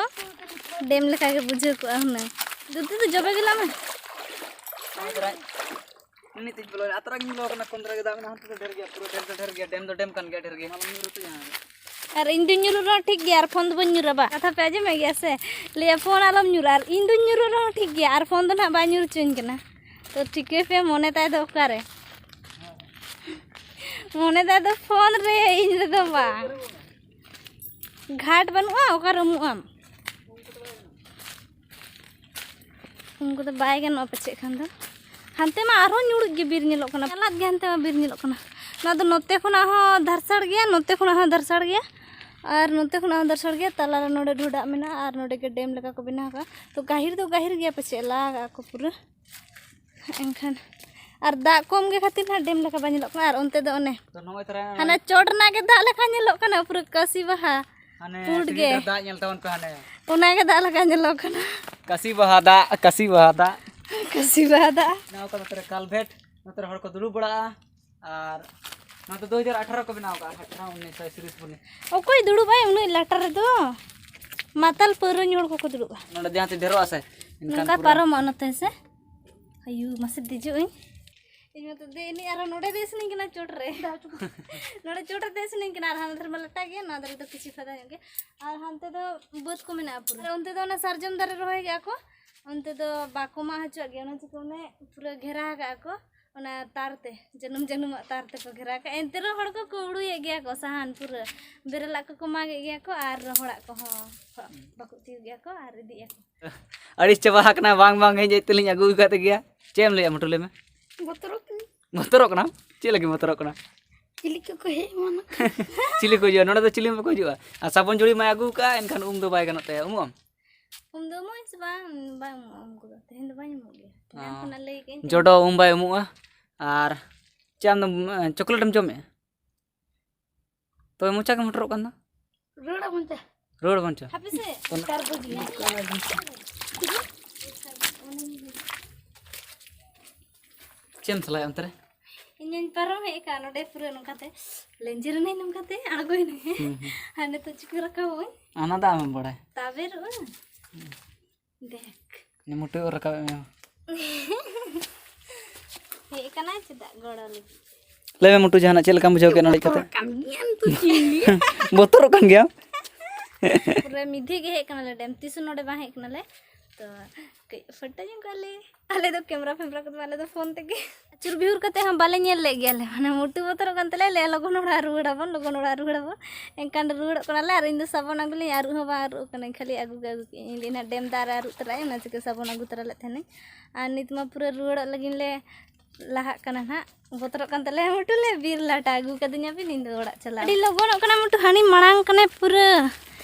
ᱰᱮᱢ ᱞᱮᱠᱟ ᱜᱮ ᱵᱩᱡᱷᱟᱹᱣ ᱠᱚᱜᱼᱟ ᱦᱩᱱᱟᱹᱝ᱾ ᱫᱩᱫᱩ ᱫᱚ ᱡᱚᱵᱮ ᱜᱮᱞᱟᱜ ᱢᱮ᱾ ᱟᱛᱨᱟ ᱤᱧ ᱵᱚᱞᱚ ᱟᱛᱨᱟ ᱜᱤᱧ ᱵᱚᱞᱚ ᱠᱟᱱᱟ, ᱠᱚᱢ ᱫᱷᱟᱨᱟ ᱜᱮ ᱫᱟᱜ ᱢᱮᱱᱟᱜᱼᱟ, ᱦᱟᱱᱛᱮ ᱫᱚ ᱰᱷᱮᱨ ᱜᱮᱭᱟ, ᱯᱩᱨᱟᱹ ᱰᱮᱢ ᱫᱚ ᱰᱷᱮᱨ ᱜᱮᱭᱟ, ᱰᱮᱢ ᱫᱚ ᱰᱮᱢ ᱠᱟᱱ ᱜᱮᱭᱟ ᱰᱷᱮᱨ ᱜᱮ᱾ ᱟᱨ ᱤᱧ ᱫᱩᱧ ᱧᱩᱨᱩᱜ ᱨᱮᱦᱚᱸ ᱴᱷᱤᱠ ᱜᱮᱭᱟ, ᱟᱨ ᱯᱷᱳᱱ ᱫᱚ ᱵᱟᱹᱧ ᱧᱩᱨᱟ ᱵᱟ᱾ ᱠᱟᱛᱷᱟ ᱯᱮ ᱟᱸᱡᱚᱢᱮᱫ ᱜᱮᱭᱟ ᱥᱮ? ᱞᱟᱹᱭᱟ ᱯᱷᱳᱱ ᱟᱞᱚᱢ ᱧᱩᱨᱟ, ᱟᱨ ᱤᱧ ᱫᱩᱧ ᱧᱩᱨᱩᱜ ᱨᱮᱦᱚᱸ ᱴᱷᱤᱠ ᱜᱮᱭᱟ, ᱟᱨ ᱯᱷᱳᱱ ᱫᱚ ᱱᱟᱦᱟᱜ ᱵᱟᱭ ᱧᱩᱨ ᱦᱚᱪᱚᱧ ᱠᱟᱱᱟ᱾ ᱛᱚ ᱴᱷᱤᱠᱟᱹᱭ ᱯᱮ, ᱢᱚᱱᱮ ᱛᱟᱭ ᱫᱚ ᱚᱠᱟᱨᱮ? ᱢᱚᱱᱮ ᱛᱟᱭ ᱫᱚ ᱯᱷᱳᱱ ᱨᱮ, ᱤᱧ ᱨᱮᱫᱚ ᱵᱟᱝ᱾ ᱜᱷᱟᱴ ᱵᱟᱹᱱᱩᱜᱼᱟ, ᱚᱠᱟᱨᱮ ᱩᱢᱩᱜ ᱟᱢ? ᱩᱢ ᱠᱚᱫᱚ ᱵᱟᱭ ᱜᱟᱱᱚᱜᱼᱟ ᱯᱟᱪᱮᱫ ᱠᱷᱟᱱ ᱫᱚ᱾ ᱦᱟᱱᱛᱮ ᱢᱟ ᱟᱨᱦᱚᱸ ᱧᱩᱲᱩᱡ ᱜᱮ ᱵᱤᱨ ᱧᱮᱞᱚᱜ ᱠᱟᱱᱟ, ᱧᱟᱞᱟᱫ ᱜᱮ ᱦᱟᱱᱛᱮ ᱢᱟ ᱵᱤᱨ ᱧᱮᱞᱚᱜ ᱠᱟᱱᱟ᱾ ᱱᱚᱣᱟ ᱫᱚ ᱱᱚᱛᱮ ᱠᱷᱚᱱᱟᱜ ᱦᱚᱸ ᱫᱷᱟᱨᱥᱟᱲ ᱜᱮᱭᱟ, ᱱᱚᱛᱮ ᱠᱷᱚᱱᱟᱜ ᱦᱚᱸ ᱫᱷᱟᱨᱥᱟᱲ ᱜᱮᱭᱟ, ᱟᱨ ᱱᱚᱛᱮ ᱠᱷᱚᱱᱟᱜ ᱦᱚᱸ ᱫᱷᱟᱨᱥᱟᱲ ᱜᱮᱭᱟ᱾ ᱛᱟᱞᱟᱨᱮ ᱱᱚᱰᱮ ᱰᱷᱚᱰᱟᱜ ᱢᱮᱱᱟᱜᱼᱟ, ᱟᱨ ᱱᱚᱰᱮ ᱜᱮ ᱰᱮᱢ ᱞᱮᱠᱟ ᱠᱚ ᱵᱮᱱᱟᱣ ᱠᱟᱜᱼᱟ᱾ ᱛᱚ ᱜᱟᱹᱦᱤᱨ ᱫᱚ ᱜᱟᱹᱦᱤᱨ ᱜᱮᱭᱟ ᱯᱟᱪᱮᱫ, ᱞᱟ ᱠᱟᱜᱼᱟ ᱠᱚ ᱯᱩᱨᱟᱹ᱾ ᱮᱱᱠᱷᱟᱱ ᱟᱨ ᱫᱟᱜ ᱠᱚᱢ ᱜᱮ ᱠᱷᱟᱹᱛᱤᱨ ᱱᱟᱦᱟᱜ ᱰᱮᱢ ᱞᱮᱠᱟ ᱵᱟᱭ ᱧᱮᱞᱚᱜ ᱠᱟᱱᱟ᱾ ᱟᱨ ᱚᱱᱛᱮ ᱫᱚ ᱚᱱᱮ ᱛᱚ ᱱᱚᱜᱼᱚᱭ ᱛᱟᱨᱟ ᱦᱟᱱᱟ ᱪᱚᱴ ᱨᱮᱱᱟᱜ ᱜᱮ ᱫᱟᱜ ᱞᱮᱠᱟ ᱧᱮᱞᱚᱜ ᱠᱟᱱᱟ, ᱯᱩᱨᱟᱹ ᱠᱟᱹᱥᱤ ᱵᱟᱦᱟ᱾ ᱦᱟᱱᱮ ᱯᱩᱸᱰ ᱥᱤᱞᱤ ᱜᱮ᱾ ᱫᱟᱜ ᱧᱮᱞ ᱛᱟᱵᱚᱱ ᱯᱮ ᱦᱟᱱᱮ᱾ ᱚᱱᱟ ᱜᱮ ᱫᱟᱜ ᱞᱮᱠᱟ ᱧᱮᱞᱚᱜ ᱠᱟᱱᱟ᱾ ᱠᱟᱹᱥᱤ ᱵᱟᱦᱟ ᱫᱟᱜ, ᱠᱟᱹᱥᱤ ᱵᱟᱦᱟ ᱫᱟᱜ᱾ ᱠᱟᱹᱥᱤ ᱵᱟᱦᱟ ᱫᱟᱜ᱾ ᱱᱚᱣᱟ ᱠᱚ ᱱᱚᱛᱮ ᱨᱮ ᱠᱟᱞᱵᱷᱮᱴ, ᱱᱚᱛᱮ ᱨᱮ ᱦᱚᱲ ᱠᱚ ᱫᱩᱲᱩᱵ ᱵᱟᱲᱟᱜᱼᱟ᱾ ᱟᱨ ᱱᱚᱣᱟ ᱫᱚ ᱫᱩ ᱦᱟᱡᱟᱨ ᱟᱴᱷᱟᱨᱚ ᱠᱚ ᱵᱮᱱᱟᱣ ᱠᱟᱜᱼᱟ, ᱟᱴᱷᱟᱨᱚ, ᱩᱱᱤᱥ, ᱥᱟᱭ ᱥᱤᱨᱤᱥ ᱵᱚᱱᱤ᱾ ᱚᱠᱚᱭ ᱫᱩᱲᱩᱵᱟᱭ ᱩᱱᱟᱹᱜ ᱞᱟᱴᱟᱨ ᱨᱮᱫᱚ? ᱢᱟᱛᱟᱞ ᱯᱟᱹᱣᱨᱟᱹ ᱧᱩ ᱦᱚᱲ ᱠᱚᱠᱚ ᱫᱩᱲᱩᱵᱼᱟ᱾ ᱱᱚᱰᱮ ᱡᱟᱦᱟᱸ ᱛᱤᱥ ᱰᱷᱮᱨᱚᱜᱼᱟ ᱥᱮ, ᱮᱱᱠᱷᱟᱱ ᱱᱚᱝᱠᱟ ᱯᱩᱨᱟᱹ ᱯᱟᱨᱚᱢᱚᱜᱼᱟ ᱱᱚᱛᱮ ᱥᱮ᱾ ᱟᱭᱩ, ᱢᱟᱥᱮ ᱫᱮᱡᱚᱜ ᱟᱹᱧ᱾ ᱤᱧ ᱢᱟᱛᱚ ᱫᱮᱡ ᱮᱱᱟᱹᱧ, ᱟᱨᱦᱚᱸ ᱱᱚᱰᱮ ᱫᱮᱡ ᱥᱟᱱᱟᱧ ᱠᱟᱱᱟ ᱪᱚᱴ ᱨᱮ᱾ ᱱᱚᱰᱮ ᱪᱚᱴ ᱨᱮ ᱫᱮᱡ ᱥᱟᱱᱟᱧ ᱠᱟᱱᱟ, ᱟᱨ ᱦᱟᱱᱟ ᱫᱷᱟᱨᱮ ᱢᱟ ᱞᱟᱴᱟ ᱜᱮᱭᱟ, ᱱᱚᱣᱟ ᱫᱷᱟᱨᱮ ᱫᱚ ᱠᱤᱪᱷᱩ ᱯᱷᱟᱭᱫᱟ ᱧᱚᱜ ᱜᱮᱭᱟ᱾ ᱟᱨ ᱦᱟᱱᱛᱮ ᱫᱚ ᱵᱟᱹᱫᱽ ᱠᱚ ᱢᱮᱱᱟᱜᱼᱟ ᱯᱩᱨᱟᱹ᱾ ᱟᱨ ᱚᱱᱛᱮ ᱫᱚ ᱚᱱᱟ ᱥᱟᱨᱡᱚᱢ ᱫᱟᱨᱮ ᱨᱚᱦᱚᱭ ᱠᱟᱜᱼᱟ ᱠᱚ, ᱚᱱᱛᱮ ᱫᱚ ᱵᱟᱠᱚ ᱢᱟᱜ ᱦᱚᱪᱚᱣᱟᱜ ᱜᱮᱭᱟ, ᱚᱱᱟ ᱪᱤᱠᱟᱹ ᱚᱱᱮ ᱯᱩᱨᱟᱹ ᱜᱷᱮᱨᱟ ᱠᱟᱜᱼᱟ ᱠᱚ᱾ ᱚᱱᱟ ᱛᱟᱨ ᱛᱮ, ᱡᱟᱹᱱᱩᱢ ᱡᱟᱹᱱᱩᱢᱟᱜ ᱛᱟᱨ ᱛᱮᱠᱚ ᱜᱷᱮᱨᱟ ᱠᱟᱜᱼᱟ᱾ ᱮᱱᱛᱮ ᱨᱮᱦᱚᱸ ᱦᱚᱲ ᱠᱚ ᱠᱩᱢᱵᱽᱲᱩᱭᱮᱫ ᱜᱮᱭᱟ ᱠᱚ ᱥᱟᱦᱟᱱ ᱯᱩᱨᱟᱹ᱾ ᱵᱮᱨᱮᱞᱟᱜ ᱠᱚᱠᱚ ᱢᱟᱜᱮᱫ ᱜᱮᱭᱟ ᱠᱚ ᱟᱨ ᱨᱚᱦᱚᱲᱟᱜ ᱠᱚᱦᱚᱸ ᱵᱟᱠᱚ ᱛᱤᱭᱳᱜ ᱜᱮᱭᱟ ᱠᱚ ᱟᱨ ᱤᱫᱤᱭᱮᱫ ᱜᱮᱭᱟ ᱠᱚ᱾ ᱟᱹᱲᱤᱥ ᱪᱟᱵᱟ ᱟᱠᱟᱱᱟ, ᱵᱟᱝ ᱵᱟᱝ ᱦᱮᱡ ᱦᱮᱡ ᱛᱮᱞᱤᱧ ᱟᱹᱜᱩ ᱟᱠᱟᱫ ᱜᱮᱭᱟ᱾ ᱪᱮᱫ ᱮᱢ ᱞᱟᱹᱭᱟ ᱢᱚᱴᱩ, ᱞᱟᱹᱭ ᱢᱮ᱾ ᱵᱚᱛᱚᱨᱚᱜ ᱠᱟᱹᱱᱟᱹᱧ᱾ ᱵᱚᱛᱚᱨᱚᱜ ᱠᱟᱱᱟᱢ? ᱪᱮᱫ ᱞᱟᱹᱜᱤᱫ ᱵᱚᱛᱚᱨᱚᱜ ᱠᱟᱱᱟ? ᱪᱤᱞᱤ ᱠᱚᱠᱚ ᱦᱮᱡ ᱮᱢᱟᱱᱚᱜ ᱠᱟᱱᱟ᱾ ᱪᱤᱞᱤ ᱠᱚ ᱦᱤᱡᱩᱜᱼᱟ? ᱱᱚᱰᱮ ᱫᱚ ᱪᱤᱞᱤ ᱦᱚᱸ ᱵᱟᱠᱚ ᱦᱤᱡᱩᱜᱼᱟ᱾ ᱟᱨ ᱥᱟᱵᱚᱱ ᱡᱩᱲᱤ ᱢᱟᱭ ᱟᱹᱜᱩ ᱟᱠᱟᱫᱼᱟ, ᱮᱱᱠᱷᱟᱱ ᱩᱢ ᱫᱚ ᱵᱟᱭ ᱜᱟᱱᱚᱜ ᱛᱟᱭᱟ᱾ ᱩᱢᱩᱜ ᱟᱢ? ᱩᱢ ᱫᱚ ᱩᱢᱩᱜ ᱟᱹᱧ ᱥᱮ ᱵᱟᱝ? ᱵᱟᱭ ᱩᱢᱩᱜᱼᱟ, ᱩᱢ ᱠᱚᱫᱚ ᱛᱮᱦᱮᱧ ᱫᱚ ᱵᱟᱹᱧ ᱩᱢᱩᱜ ᱜᱮᱭᱟ᱾ ᱮᱱᱟᱱ ᱚ᱾ ᱠᱷᱚᱱᱟᱜ ᱞᱟᱹᱭ ᱠᱟᱜ ᱟᱹᱧ ᱛᱚ᱾ ᱡᱚᱰᱚ ᱩᱢ ᱵᱟᱭ ᱩᱢᱩᱜᱼᱟ᱾ ᱟᱨ ᱪᱮᱫ ᱟᱢ ᱫᱚᱢ, ᱮ, ᱪᱚᱠᱞᱮᱴ ᱮᱢ ᱡᱚᱢᱮᱜᱼᱟ? ᱛᱚᱵᱮ ᱢᱚᱪᱟ ᱜᱮ ᱢᱚᱴᱚᱨᱚᱜ ᱠᱟᱱ ᱫᱚ? ᱨᱩᱣᱟᱹᱲ ᱟᱵᱚᱱ ᱪᱮ᱾ ᱨᱩᱣᱟᱹᱲ ᱟᱵᱚᱱ ᱪᱚ᱾ ᱦᱟᱯᱮ ᱥᱮ᱾ ᱚᱱᱟ ᱪᱮᱫ ᱮᱢ ᱥᱟᱞᱟᱭᱟ ᱚᱱᱛᱮ ᱨᱮ? ᱤᱧᱤᱧ ᱯᱟᱨᱚᱢ ᱦᱮᱡ ᱟᱠᱟᱱ ᱱᱚᱰᱮ ᱯᱩᱨᱟᱹ ᱱᱚᱝᱠᱟᱛᱮ ᱞᱮᱸᱡᱮᱨ ᱮᱱᱟᱹᱧ, ᱱᱚᱝᱠᱟᱛᱮ ᱟᱬᱜᱚᱭᱮᱱᱟᱹᱧ᱾ ᱦᱩᱸ, ᱦᱩᱸ᱾ ᱟᱨ ᱱᱤᱛᱚᱜ ᱪᱤᱠᱟᱹ ᱨᱟᱠᱟᱵᱚᱜ ᱟᱹᱧ? ᱚᱱᱟ ᱫᱚ ᱟᱢᱮᱢ ᱵᱟᱲᱟᱭ᱾ ᱛᱟᱵᱮᱨᱚᱜᱼᱟ᱾ ᱫᱮᱠ᱾ ᱩᱱᱤ ᱢᱩᱴᱟᱹ ᱚᱨ ᱨᱟᱠᱟᱵ ᱮᱫ ᱢᱮᱭᱟ᱾ ᱦᱮᱡ ᱠᱟᱱᱟᱭ ᱪᱮᱫᱟᱜ ᱜᱚᱲᱚ ᱞᱟᱹᱜᱤᱫ? ᱞᱟᱹᱭ ᱢᱮ ᱢᱩᱴᱩ, ᱡᱟᱦᱟᱱᱟᱜ ᱪᱮᱫ ᱞᱮᱠᱟᱢ ᱵᱩᱡᱷᱟᱹᱣ ᱠᱮᱫ ᱱᱚᱰᱮ ᱦᱮᱡ ᱠᱟᱛᱮ? ᱠᱟᱱ ᱜᱮᱭᱟᱢ ᱛᱚ ᱪᱤᱞᱤ? ᱵᱚᱛᱚᱨᱚᱜ ᱠᱟᱱ ᱜᱮᱭᱟᱢ? ᱯᱩᱨᱟᱹ ᱢᱤᱫ ᱫᱷᱟᱣ ᱜᱮ ᱦᱮᱡ ᱠᱟᱱᱟᱞᱮ ᱰᱮᱢ, ᱛᱤᱥ ᱦᱚᱸ ᱱᱚᱰᱮ ᱵᱟᱝ ᱦᱮᱡ ᱠᱟᱱᱟᱞᱮ᱾ ᱛᱚ ᱠᱟᱹᱡ ᱯᱷᱳᱴᱳ ᱧᱚᱜ ᱠᱚᱣᱟᱞᱮ᱾ ᱟᱞᱮ ᱫᱚ ᱠᱮᱢᱨᱟ ᱯᱷᱮᱢᱨᱟ ᱠᱚᱫᱚ ᱟᱞᱮ ᱫᱚ ᱯᱷᱳᱱ ᱛᱮᱜᱮ᱾ ᱟᱹᱪᱩᱨ ᱵᱤᱦᱩᱨ ᱠᱟᱛᱮ ᱦᱚᱸ ᱵᱟᱞᱮ ᱧᱮᱞ ᱞᱮᱫ ᱜᱮᱭᱟᱞᱮ, ᱢᱟᱱᱮ ᱢᱩᱴᱩ ᱵᱚᱛᱚᱨᱚᱜ ᱠᱟᱱ ᱛᱟᱞᱮᱭᱟ, ᱞᱟᱹᱭᱟ ᱞᱚᱜᱚᱱ ᱚᱲᱟᱜ ᱨᱩᱣᱟᱹᱲ ᱟᱵᱚᱱ, ᱞᱚᱜᱚᱱ ᱚᱲᱟᱜ ᱨᱩᱣᱟᱹᱲ ᱟᱵᱚᱱ᱾ ᱮᱱᱠᱷᱟᱱ ᱨᱩᱣᱟᱹᱲᱚᱜ ᱠᱟᱱᱟᱞᱮ ᱟᱨ ᱤᱧ ᱫᱚ ᱥᱟᱵᱚᱱ ᱟᱹᱜᱩ ᱞᱤᱧ ᱟᱹᱨᱩᱵ ᱦᱚᱸ ᱵᱟᱝ ᱟᱹᱨᱩᱵ ᱠᱟᱱᱟᱧ, ᱠᱷᱟᱹᱞᱤ ᱟᱹᱜᱩ ᱜᱮ ᱟᱹᱜᱩ ᱠᱮᱫᱟᱹᱧ᱾ ᱤᱧ ᱫᱚ ᱮᱱᱟ ᱰᱮᱢ ᱫᱟᱜ ᱨᱮ ᱟᱹᱨᱩᱵ ᱛᱚᱨᱟᱭᱟ, ᱚᱱᱟ ᱪᱤᱠᱟᱹ ᱥᱟᱵᱚᱱ ᱟᱹᱜᱩ ᱛᱚᱨᱟ ᱞᱮᱫ ᱛᱟᱦᱮᱱᱟᱹᱧ᱾ ᱟᱨ ᱱᱤᱛ ᱢᱟ ᱯᱩᱨᱟᱹ ᱨᱩᱣᱟᱹᱲᱚᱜ ᱞᱟᱹᱜᱤᱫ ᱞᱮ ᱞᱟᱦᱟᱜ ᱠᱟᱱᱟ ᱱᱟᱦᱟᱜ᱾ ᱵᱚᱛᱚᱨᱚᱜ ᱠᱟᱱ ᱛᱟᱞᱮᱭᱟ ᱢᱩᱴᱩ, ᱞᱮ ᱵᱤᱨ ᱞᱟᱴᱟ ᱟᱹᱜᱩ ᱠᱟᱫᱤᱧᱟ ᱵᱤᱱ, ᱤᱧ ᱫᱚ ᱚᱲᱟᱜ ᱪᱟᱞᱟᱜ ᱟᱹᱰᱤ ᱞᱚᱜᱚᱱᱚᱜ ᱠᱟᱱᱟ ᱢᱩᱴᱩ, ᱦᱟᱹᱱᱤ ᱢᱟᱲᱟᱝ ᱠᱟᱱᱟᱭ ᱯᱩᱨᱟᱹ᱾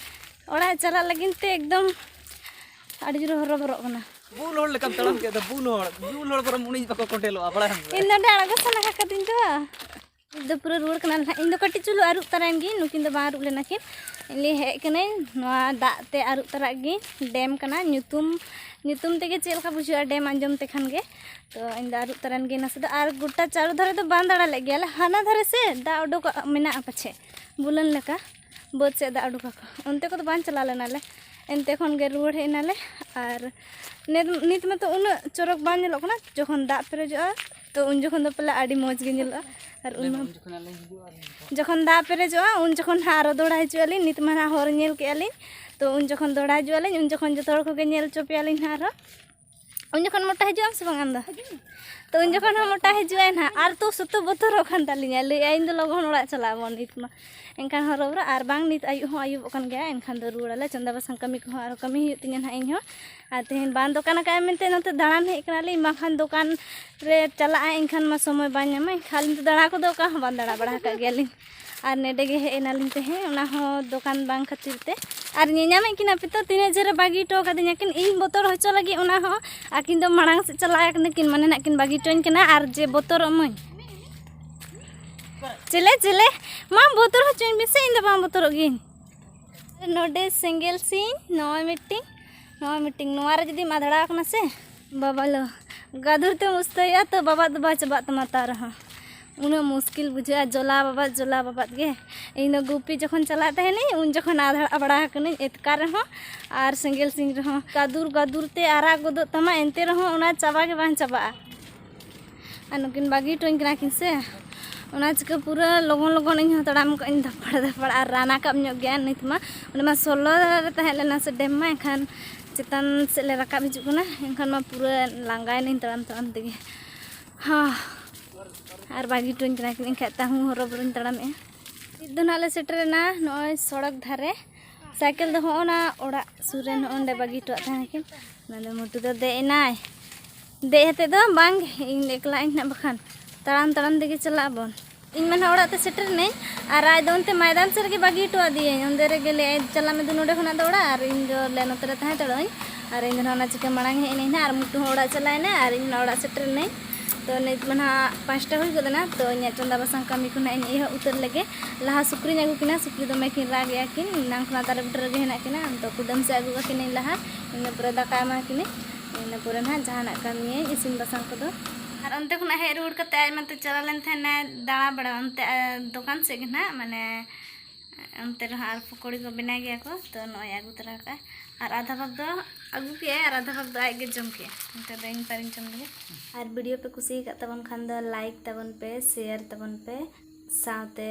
ᱚᱲᱟᱜ ᱪᱟᱞᱟᱜ ᱞᱟᱹᱜᱤᱫ ᱛᱮ ᱮᱠᱫᱚᱢ ᱟᱹᱰᱤ ᱡᱳᱨ ᱦᱚᱨᱚᱵᱚᱨᱚᱜ ᱠᱟᱱᱟ᱾ ᱵᱩᱞ ᱦᱚᱲ ᱞᱮᱠᱟᱢ ᱛᱟᱲᱟᱢ ᱠᱮᱫ ᱫᱚ, ᱵᱩᱞ ᱦᱚᱲ, ᱵᱩᱞ ᱦᱚᱲ ᱵᱚᱨᱚᱢ ᱩᱱᱤ ᱵᱟᱠᱚ ᱠᱚᱸᱰᱮᱞᱚᱜᱼᱟ, ᱵᱟᱲᱟᱭᱟᱢ ᱥᱮ? ᱤᱧ ᱫᱚ ᱚᱸᱰᱮ ᱟᱬᱜᱚ ᱥᱟᱱᱟ ᱠᱟᱫᱤᱧ ᱫᱚ᱾ ᱤᱧ ᱫᱚ ᱯᱩᱨᱟᱹ ᱨᱩᱣᱟᱹᱲ ᱠᱟᱱᱟ ᱱᱟᱦᱟᱜ᱾ ᱤᱧ ᱫᱚ ᱠᱟᱹᱴᱤᱡ ᱪᱩᱞᱩ ᱟᱹᱨᱩᱵ ᱛᱟᱨᱟᱭᱮᱱ ᱜᱤᱧ, ᱱᱩᱠᱤᱱ ᱫᱚ ᱵᱟᱝ ᱟᱹᱨᱩᱵ ᱞᱮᱱᱟ ᱠᱤᱱ᱾ ᱤᱧ ᱞᱟᱹᱭ ᱦᱮᱡ ᱠᱟᱹᱱᱟᱹᱧ, ᱱᱚᱣᱟ ᱫᱟᱜ ᱛᱮ ᱟᱹᱨᱩᱵ ᱛᱟᱨᱟᱜ ᱜᱤᱧ᱾ ᱰᱮᱢ ᱠᱟᱱᱟ, ᱧᱩᱛᱩᱢ, ᱧᱩᱛᱩᱢ ᱛᱮᱜᱮ ᱪᱮᱫ ᱞᱮᱠᱟ ᱵᱩᱡᱷᱟᱹᱜᱼᱟ ᱰᱮᱢ ᱟᱸᱡᱚᱢ ᱛᱮᱠᱷᱟᱱ ᱜᱮ᱾ ᱛᱚ ᱤᱧ ᱫᱚ ᱟᱹᱨᱩᱵ ᱛᱟᱨᱟᱭᱮᱱ ᱜᱤᱧ ᱱᱟᱥᱮ ᱫᱚ᱾ ᱟᱨ ᱜᱚᱴᱟ ᱪᱟᱨᱚ ᱫᱷᱟᱨᱮ ᱫᱚ ᱵᱟᱝ ᱫᱟᱬᱟ ᱞᱮᱫ ᱜᱮᱭᱟᱞᱮ, ᱦᱟᱱᱟ ᱫᱷᱟᱨᱮ ᱥᱮ ᱫᱟᱜ ᱩᱰᱩᱠᱚᱜ ᱢᱮᱱᱟᱜᱼᱟ ᱯᱟᱪᱷᱮ, ᱵᱩᱞᱟᱹᱱ ᱞᱮᱠᱟ᱾ ᱵᱟᱹᱫᱽ ᱥᱮᱫ ᱫᱟᱜ ᱩᱰᱩᱠᱟᱠᱚ, ᱚᱱᱛᱮ ᱠᱚᱫᱚ ᱵᱟᱝ ᱪᱟᱞᱟᱣ ᱞᱮᱱᱟᱞᱮ᱾ ᱮᱱᱛᱮ ᱠᱷᱚᱱ ᱜᱮ ᱨᱩᱣᱟᱹᱲ ᱦᱮᱡ ᱮᱱᱟᱞᱮ᱾ ᱟᱨ ᱱᱤᱛ, ᱱᱤᱛ ᱢᱟᱛᱚ ᱩᱱᱟᱹᱜ ᱪᱚᱨᱚᱠ ᱵᱟᱝ ᱧᱮᱞᱚᱜ ᱠᱟᱱᱟ, ᱡᱚᱠᱷᱚᱱ ᱫᱟᱜ ᱯᱮᱨᱮᱡᱚᱜᱼᱟ ᱛᱚ ᱩᱱ ᱡᱚᱠᱷᱚᱱ ᱫᱚ ᱯᱟᱞᱮ ᱟᱹᱰᱤ ᱢᱚᱡᱽ ᱜᱮ ᱧᱮᱞᱚᱜᱼᱟ᱾ ᱟᱨ ᱩᱱ ᱢᱟ ᱡᱚᱠᱷᱚᱱ ᱫᱟᱜ ᱯᱮᱨᱮᱡᱚᱜᱼᱟ ᱩᱱ ᱡᱚᱠᱷᱚᱱ ᱦᱟᱸᱜ ᱟᱨᱚ ᱫᱚᱦᱲᱟ ᱦᱤᱡᱩᱜ ᱟᱹᱞᱤᱧ᱾ ᱱᱤᱛ ᱢᱟ ᱦᱟᱸᱜ ᱦᱚᱨ ᱧᱮᱞ ᱠᱮᱜᱼᱟ ᱞᱤᱧ, ᱛᱚ ᱩᱱ ᱡᱚᱠᱷᱚᱱ ᱫᱚᱦᱲᱟ ᱦᱤᱡᱩᱜ ᱟᱹᱞᱤᱧ, ᱩᱱ ᱡᱚᱠᱷᱚᱱ ᱡᱚᱛᱚ ᱦᱚᱲ ᱠᱚᱜᱮ ᱧᱮᱞ ᱦᱚᱪᱚ ᱯᱮᱭᱟᱞᱤᱧ ᱦᱟᱸᱜ ᱟᱨᱦᱚᱸ᱾ ᱩᱱ ᱡᱚᱠᱷᱚᱱ ᱢᱚᱴᱟ ᱦᱤᱡᱩᱜ ᱟᱢ ᱥᱮ ᱵᱟᱝ ᱟᱢ ᱫᱚ? ᱛᱚ ᱩᱱ ᱡᱚᱠᱷᱚᱱ ᱦᱚᱸ ᱢᱚᱴᱟ ᱦᱤᱡᱩᱜ ᱟᱭ ᱱᱟᱦᱟᱜ᱾ ᱟᱨ ᱛᱚ ᱥᱚᱛᱚ ᱵᱚᱛᱚᱨᱚᱜ ᱠᱟᱱ ᱛᱟᱹᱞᱤᱧᱟ, ᱞᱟᱹᱭᱮᱫᱼᱟ ᱤᱧ ᱫᱚ ᱞᱚᱜᱚᱱ ᱚᱲᱟᱜ ᱪᱟᱞᱟᱜ ᱟᱵᱚᱱ ᱱᱤᱛ ᱢᱟ᱾ ᱮᱱᱠᱷᱟᱱ ᱦᱚᱨᱚᱵᱚᱨᱚ, ᱟᱨ ᱵᱟᱝ ᱱᱤᱛ ᱟᱹᱭᱩᱵ ᱦᱚᱸ ᱟᱹᱭᱩᱵᱚᱜ ᱠᱟᱱ ᱜᱮᱭᱟ, ᱮᱱᱠᱷᱟᱱ ᱫᱚ ᱨᱩᱣᱟᱹᱲᱟᱞᱮ᱾ ᱪᱚᱸᱫᱟ ᱵᱟᱥᱟᱝ ᱠᱟᱹᱢᱤ ᱠᱚᱦᱚᱸ ᱟᱨᱦᱚᱸ ᱠᱟᱹᱢᱤ ᱦᱩᱭᱩᱜ ᱛᱤᱧᱟᱹ ᱱᱟᱦᱟᱜ ᱤᱧ ᱦᱚᱸ᱾ ᱟᱨ ᱛᱮᱦᱮᱧ ᱵᱟᱝ ᱫᱚᱠᱟᱱ ᱟᱠᱟᱫᱼᱟ ᱢᱮᱱᱛᱮ ᱱᱚᱛᱮ ᱫᱟᱬᱟᱱ ᱦᱮᱡ ᱠᱟᱱᱟᱞᱤᱧ, ᱵᱟᱝᱠᱷᱟᱱ ᱫᱚᱠᱟᱱ ᱨᱮ ᱪᱟᱞᱟᱜᱼᱟ ᱮᱱᱠᱷᱟᱱ ᱢᱟ ᱥᱚᱢᱚᱭ ᱵᱟᱝ ᱧᱟᱢᱟ, ᱮᱱᱠᱷᱟᱱ ᱟᱹᱞᱤᱧ ᱫᱚ ᱫᱟᱬᱟ ᱠᱚᱫᱚ ᱚᱠᱟ ᱦᱚᱸ ᱵᱟᱝ ᱫᱟᱬᱟ ᱵᱟᱲᱟ ᱟᱠᱟᱫ ᱜᱮᱭᱟᱞᱤᱧ᱾ ᱟᱨ ᱱᱮᱰᱮ ᱜᱮ ᱦᱮᱡ ᱮᱱᱟᱞᱤᱧ ᱛᱮᱦᱮᱧ, ᱚᱱᱟ ᱦᱚᱸ ᱫᱚᱠᱟᱱ ᱵᱟᱝ ᱠᱷᱟᱹᱛᱤᱨ ᱛᱮ᱾ ᱟᱨ ᱧᱮᱧᱟᱢᱮᱫ ᱠᱤᱱᱟ ᱯᱮ ᱛᱚ ᱛᱤᱱᱟᱹᱜ ᱡᱳᱨᱮ ᱵᱟᱹᱜᱤ ᱦᱚᱴᱚ ᱠᱟᱫᱤᱧᱟ ᱠᱤᱱ, ᱤᱧ ᱵᱚᱛᱚᱨ ᱦᱚᱪᱚ ᱞᱟᱹᱜᱤᱫ ᱚᱱᱟ ᱦᱚᱸ᱾ ᱟᱹᱠᱤᱱ ᱫᱚ ᱢᱟᱲᱟᱝ ᱥᱮᱫ ᱪᱟᱞᱟᱣ ᱠᱟᱱᱟ ᱠᱤᱱ, ᱢᱟᱱᱮ ᱱᱟᱜ ᱠᱤᱱ ᱵᱟᱹᱜᱤ ᱦᱚᱴᱚᱧ ᱠᱟᱱᱟ᱾ ᱟᱨ ᱡᱮ ᱵᱚᱛᱚᱨᱚᱜ ᱢᱟᱹᱧ, ᱪᱮᱞᱮ ᱪᱮᱞᱮ, ᱢᱟ ᱵᱚᱛᱚᱨ ᱦᱚᱪᱚᱧ ᱢᱮᱥᱮ, ᱤᱧ ᱫᱚ ᱵᱟᱝ ᱵᱚᱛᱚᱨᱚᱜ ᱜᱤᱧ᱾ ᱱᱚᱰᱮ ᱥᱮᱸᱜᱮᱞ ᱥᱤᱧ ᱱᱚᱜᱼᱚᱭ ᱢᱤᱫᱴᱤᱝ, ᱱᱚᱜᱼᱚᱭ ᱢᱤᱫᱴᱤᱝ, ᱱᱚᱣᱟ ᱨᱮ ᱡᱩᱫᱤᱢ ᱟᱫᱷᱲᱟ ᱟᱠᱟᱱᱟ ᱥᱮ, ᱵᱟᱵᱟ ᱞᱳ, ᱜᱟᱫᱩᱨ ᱛᱮᱢ ᱩᱥᱛᱟᱹᱭᱟ ᱛᱚ ᱵᱟᱵᱟ ᱫᱚ ᱵᱟᱭ ᱪᱟᱵᱟᱜ ᱛᱟᱢᱟ ᱛᱟᱣ ᱨᱮᱦᱚᱸ᱾ ᱩᱱᱟᱹᱜ ᱢᱩᱥᱠᱤᱞ ᱵᱩᱡᱷᱟᱹᱜᱼᱟ, ᱡᱚᱞᱟ ᱵᱟᱵᱟᱫ ᱡᱚᱞᱟ ᱵᱟᱵᱟᱫ ᱜᱮ᱾ ᱤᱧ ᱫᱚ ᱜᱩᱯᱤ ᱡᱚᱠᱷᱚᱱ ᱪᱟᱞᱟᱜ ᱛᱟᱦᱮᱱᱤᱧ, ᱩᱱ ᱡᱚᱠᱷᱚᱱ ᱟᱫ ᱟᱵᱲᱟ ᱟᱠᱟᱱᱟᱹᱧ, ᱮᱛᱠᱟ ᱨᱮᱦᱚᱸ ᱟᱨ ᱥᱮᱸᱜᱮᱞ ᱥᱤᱧ ᱨᱮᱦᱚᱸ᱾ ᱜᱟᱫᱩᱨ ᱜᱟᱫᱩᱨ ᱛᱮ ᱟᱨᱟᱜ ᱜᱚᱫᱚᱜ ᱛᱟᱢᱟ, ᱮᱱᱛᱮ ᱨᱮᱦᱚᱸ ᱚᱱᱟ ᱪᱟᱵᱟ ᱜᱮ ᱵᱟᱝ ᱪᱟᱵᱟᱜᱼᱟ᱾ ᱟᱨ ᱱᱩᱠᱤᱱ ᱵᱟᱹᱜᱤ ᱦᱚᱴᱚᱧ ᱠᱟᱱᱟ ᱠᱤᱱ ᱥᱮ, ᱚᱱᱟ ᱪᱤᱠᱟᱹ ᱯᱩᱨᱟᱹ ᱞᱚᱜᱚᱱ ᱞᱚᱜᱚᱱ ᱤᱧ ᱦᱚᱸ ᱛᱟᱲᱟᱢ ᱠᱟᱜ ᱟᱹᱧ ᱫᱷᱟᱯᱟᱲ ᱫᱷᱟᱯᱟᱲ, ᱟᱨ ᱨᱟᱱ ᱟᱠᱟᱵ ᱧᱚᱜ ᱜᱮᱭᱟ ᱱᱤᱛ ᱢᱟ᱾ ᱚᱸᱰᱮ ᱢᱟ ᱥᱳᱞᱳ ᱨᱮ ᱛᱟᱦᱮᱸ ᱞᱮᱱᱟ ᱥᱮ ᱰᱮᱢ ᱢᱟ, ᱮᱱᱠᱷᱟᱱ ᱪᱮᱛᱟᱱ ᱥᱮᱫ ᱞᱮ ᱨᱟᱠᱟᱵ ᱦᱤᱡᱩᱜ ᱠᱟᱱᱟ, ᱮᱱᱠᱷᱟᱱ ᱢᱟ ᱯᱩᱨᱟᱹ ᱞᱟᱸᱜᱟᱭᱮᱱᱟᱹᱧ ᱛᱟᱲᱟᱢ ᱛᱟᱲᱟᱢ ᱛᱮᱜᱮ᱾ ᱦᱚᱸ, ᱟᱨ ᱵᱟᱹᱜᱤ ᱦᱚᱴᱚᱧ ᱠᱟᱱᱟ ᱠᱤᱱ, ᱮᱱᱠᱷᱟᱡ ᱛᱟᱹᱦᱩ ᱦᱚᱨᱚ ᱵᱚᱨᱚᱧ ᱛᱟᱲᱟᱢᱮᱜᱼᱟ᱾ ᱱᱤᱛ ᱫᱚ ᱱᱟᱜ ᱞᱮ ᱥᱮᱴᱮᱨᱮᱱᱟ ᱱᱚᱜᱼᱚᱭ ᱥᱚᱲᱚᱠ ᱫᱷᱟᱨᱮ᱾ ᱥᱟᱭᱠᱮᱞ ᱫᱚ ᱦᱚᱸᱜᱼᱚ ᱱᱟ ᱚᱲᱟᱜ ᱥᱩᱨ ᱨᱮ ᱱᱚᱜᱼᱚ ᱱᱚᱸᱰᱮ ᱵᱟᱹᱜᱤ ᱦᱚᱴᱚᱣᱟᱜ ᱛᱟᱦᱮᱸ ᱠᱤᱱ᱾ ᱚᱱᱟ ᱫᱚ ᱢᱩᱴᱩ ᱫᱚ ᱫᱮᱡ ᱮᱱᱟᱭ᱾ ᱫᱮᱡ ᱦᱟᱛᱮᱫ ᱫᱚ ᱵᱟᱝ, ᱤᱧ ᱮᱠᱞᱟ ᱟᱹᱧ ᱱᱟᱜ ᱵᱟᱠᱷᱟᱱ᱾ ᱛᱟᱲᱟᱢ ᱛᱟᱲᱟᱢ ᱛᱮᱜᱮ ᱪᱟᱞᱟᱜ ᱟᱵᱚᱱ᱾ ᱤᱧ ᱢᱟ ᱱᱟᱜ ᱚᱲᱟᱜ ᱛᱮ ᱥᱮᱴᱮᱨ ᱮᱱᱟᱹᱧ, ᱟᱨ ᱟᱡ ᱫᱚ ᱚᱱᱛᱮ ᱢᱚᱭᱫᱟᱱ ᱥᱮᱫ ᱨᱮᱜᱮ ᱵᱟᱹᱜᱤ ᱦᱚᱴᱚ ᱟᱫᱤᱭᱟᱹᱧ᱾ ᱚᱸᱰᱮ ᱨᱮᱜᱮ ᱞᱟᱹᱭᱟᱭ, "ᱪᱟᱞᱟᱜ ᱢᱮ ᱫᱩ ᱱᱚᱰᱮ ᱠᱷᱚᱱᱟᱜ ᱫᱚ ᱚᱲᱟᱜ", ᱟᱨ ᱤᱧ ᱫᱚ ᱞᱮ ᱱᱚᱛᱮ ᱨᱮ ᱛᱟᱦᱮᱸ ᱦᱟᱛᱟᱲᱚᱜ ᱟᱹᱧ᱾ ᱟᱨ ᱤᱧ ᱫᱚ ᱱᱟᱜ ᱚᱱᱟ ᱪᱤᱠᱟᱹ ᱢᱟᱲᱟᱝ ᱦᱮᱡ ᱮᱱᱟᱹᱧ ᱱᱟᱜ, ᱟᱨ ᱢᱩᱴᱩ ᱦᱚᱸ ᱚᱲᱟᱜ ᱪᱟᱞᱟᱣ ᱮᱱᱟᱭ, ᱟᱨ ᱤᱧ ᱢᱟ ᱚᱲᱟᱜ ᱥᱮᱴᱮᱨ ᱮᱱᱟᱹᱧ᱾ ᱛᱚ ᱱᱤᱛ ᱢᱟ ᱱᱟᱜ ᱯᱟᱸᱪᱴᱟ ᱦᱩᱭ ᱜᱚᱫ ᱮᱱᱟ, ᱛᱚ ᱤᱧᱟᱹᱜ ᱪᱚᱸᱫᱟ ᱵᱟᱥᱟᱝ ᱠᱟᱹᱢᱤ ᱠᱷᱚᱱᱟᱜ ᱤᱧ ᱮᱦᱚᱵ ᱩᱛᱟᱹᱨ ᱞᱮᱜᱮ᱾ ᱞᱟᱦᱟ ᱥᱩᱠᱨᱤᱧ ᱟᱹᱜᱩ ᱠᱤᱱᱟ, ᱥᱩᱠᱨᱤ ᱫᱚᱢᱮ ᱠᱤᱱ ᱨᱟᱜ ᱮᱜᱼᱟ ᱠᱤᱱ, ᱮᱱᱟᱝ ᱠᱷᱚᱱᱟᱜ ᱫᱟᱨᱮ ᱵᱩᱴᱟᱹ ᱨᱮᱜᱮ ᱦᱮᱱᱟᱜ ᱠᱤᱱᱟ᱾ ᱛᱚ ᱠᱩᱰᱟᱹᱢ ᱥᱮᱫ ᱟᱹᱜᱩ ᱠᱟᱹᱠᱤᱱᱟᱹᱧ ᱞᱟᱦᱟ, ᱤᱱᱟᱹ ᱯᱚᱨᱮ ᱫᱟᱠᱟ ᱮᱢᱟ ᱠᱤᱱᱟᱹᱧ, ᱤᱱᱟᱹ ᱯᱚᱨᱮ ᱱᱟᱜ ᱡᱟᱦᱟᱱᱟᱜ ᱠᱟᱹᱢᱤᱭᱟᱹᱧ, ᱤᱥᱤᱱ ᱵᱟᱥᱟᱝ ᱠᱚᱫᱚ᱾ ᱟᱨ ᱚᱱᱛᱮ ᱠᱷᱚᱱᱟᱜ ᱦᱮᱡ ᱨᱩᱣᱟᱹᱲ ᱠᱟᱛᱮ ᱟᱡ ᱢᱟᱛᱚ ᱪᱟᱞᱟᱣ ᱞᱮᱱ ᱛᱟᱦᱮᱱᱟᱭ ᱫᱟᱬᱟ ᱵᱟᱲᱟ ᱚᱱᱛᱮ, ᱟᱨ ᱫᱚᱠᱟᱱ ᱥᱮᱫ ᱜᱮ ᱱᱟᱜ, ᱢᱟᱱᱮ ᱚᱱᱛᱮ ᱨᱮᱦᱚᱸ ᱟᱨ ᱯᱚᱠᱳᱲᱤ ᱠᱚ ᱵᱮᱱᱟᱣ ᱜᱮᱭᱟ ᱠᱚ, ᱛᱚ ᱱᱚᱜᱼᱚᱭ ᱟᱹᱜᱩ ᱛᱚᱨᱟ ᱠᱟᱜᱼᱟᱭ᱾ ᱟᱨ ᱟᱫᱷᱟ ᱵᱷᱟᱜᱽ ᱫᱚ ᱟᱹᱜᱩ ᱠᱮᱜᱼᱟᱭ ᱟᱨ ᱟᱫᱷᱟ ᱵᱷᱟᱜᱽ ᱫᱚ ᱟᱡ ᱜᱮ ᱡᱚᱢ ᱠᱮᱜᱼᱟᱭ᱾ ᱱᱤᱛᱚᱜ ᱫᱚ ᱤᱧ ᱯᱟᱨᱤᱧ ᱡᱚᱢ ᱞᱮᱜᱮ᱾ ᱟᱨ ᱵᱷᱤᱰᱤᱭᱳ ᱯᱮ ᱠᱩᱥᱤ ᱟᱠᱟᱫ ᱛᱟᱵᱚᱱ ᱠᱷᱟᱱ ᱫᱚ ᱞᱟᱭᱤᱠ ᱛᱟᱵᱚᱱ ᱯᱮ, ᱥᱮᱭᱟᱨ ᱛᱟᱵᱚᱱ ᱯᱮ, ᱥᱟᱶᱛᱮ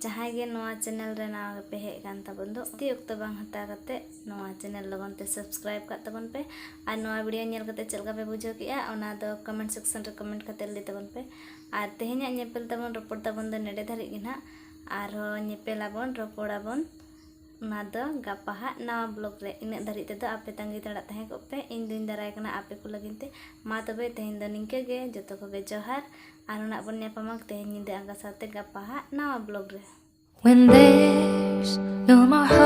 ᱡᱟᱦᱟᱸᱭ ᱜᱮ ᱱᱚᱣᱟ ᱪᱮᱱᱮᱞ ᱨᱮ ᱱᱟᱣᱟ ᱜᱮᱯᱮ ᱦᱮᱡ ᱟᱠᱟᱱ ᱛᱟᱵᱚᱱ ᱫᱚ, ᱡᱟᱹᱥᱛᱤ ᱚᱠᱛᱚ ᱵᱟᱝ ᱦᱟᱛᱟᱣ ᱠᱟᱛᱮ ᱱᱚᱣᱟ ᱪᱮᱱᱮᱞ ᱞᱚᱜᱚᱱ ᱛᱮ ᱥᱟᱵᱥᱠᱨᱟᱭᱤᱵ ᱠᱟᱜ ᱛᱟᱵᱚᱱ ᱯᱮ᱾ ᱟᱨ ᱱᱚᱣᱟ ᱵᱷᱤᱰᱤᱭᱳ ᱧᱮᱞ ᱠᱟᱛᱮ ᱪᱮᱫ ᱞᱮᱠᱟ ᱯᱮ ᱵᱩᱡᱷᱟᱹᱣ ᱠᱮᱜᱼᱟ, ᱚᱱᱟ ᱫᱚ ᱠᱚᱢᱮᱱᱴ ᱥᱮᱠᱥᱚᱱ ᱨᱮ ᱠᱚᱢᱮᱱᱴ ᱠᱟᱛᱮ ᱞᱟᱹᱭ ᱛᱟᱵᱚᱱ ᱯᱮ᱾ ᱟᱨ ᱛᱮᱦᱮᱧᱟᱜ ᱧᱮᱯᱮᱞ ᱛᱟᱵᱚᱱ, ᱨᱚᱯᱚᱲ ᱛᱟᱵᱚᱱ ᱫᱚ ᱱᱮᱰᱮ ᱫᱷᱟᱹᱨᱤᱡ ᱜᱮ ᱱᱟᱦᱟᱜ᱾ ᱟᱨᱦᱚᱸ ᱧᱮᱯᱮᱞ ᱟᱵᱚᱱ, ᱨᱚᱯᱚᱲ ᱟᱵᱚᱱ, ᱚᱱᱟ ᱫᱚ ᱜᱟᱯᱟ ᱦᱟᱸᱜ ᱱᱟᱣᱟ ᱵᱞᱚᱜ ᱨᱮ᱾ ᱤᱱᱟᱹᱜ ᱫᱷᱟᱹᱨᱤᱡ ᱛᱮᱫᱚ ᱟᱯᱮ ᱛᱟᱺᱜᱤ ᱛᱟᱲᱟᱜ ᱛᱟᱦᱮᱸ ᱠᱚᱜ ᱯᱮ, ᱤᱧ ᱫᱩᱧ ᱫᱟᱨᱟᱭ ᱠᱟᱱᱟ ᱟᱯᱮ ᱠᱚ ᱞᱟᱹᱜᱤᱫ ᱛᱮ᱾ ᱢᱟ ᱛᱚᱵᱮ ᱛᱮᱦᱮᱧ ᱫᱚ ᱱᱤᱝᱠᱟᱹ ᱜᱮ, ᱡᱚᱛᱚ ᱠᱚᱜᱮ ᱡᱚᱦᱟᱨ, ᱟᱨᱦᱚᱸ ᱱᱟᱜ ᱵᱚᱱ ᱧᱟᱯᱟᱢᱟ ᱛᱮᱦᱮᱧ ᱧᱤᱫᱟᱹ ᱟᱸᱜᱟ ᱥᱟᱶᱛᱮ ᱜᱟᱯᱟ ᱦᱟᱸᱜ ᱱᱟᱣᱟ ᱵᱞᱚᱜ ᱨᱮ᱾ When there's no more hope.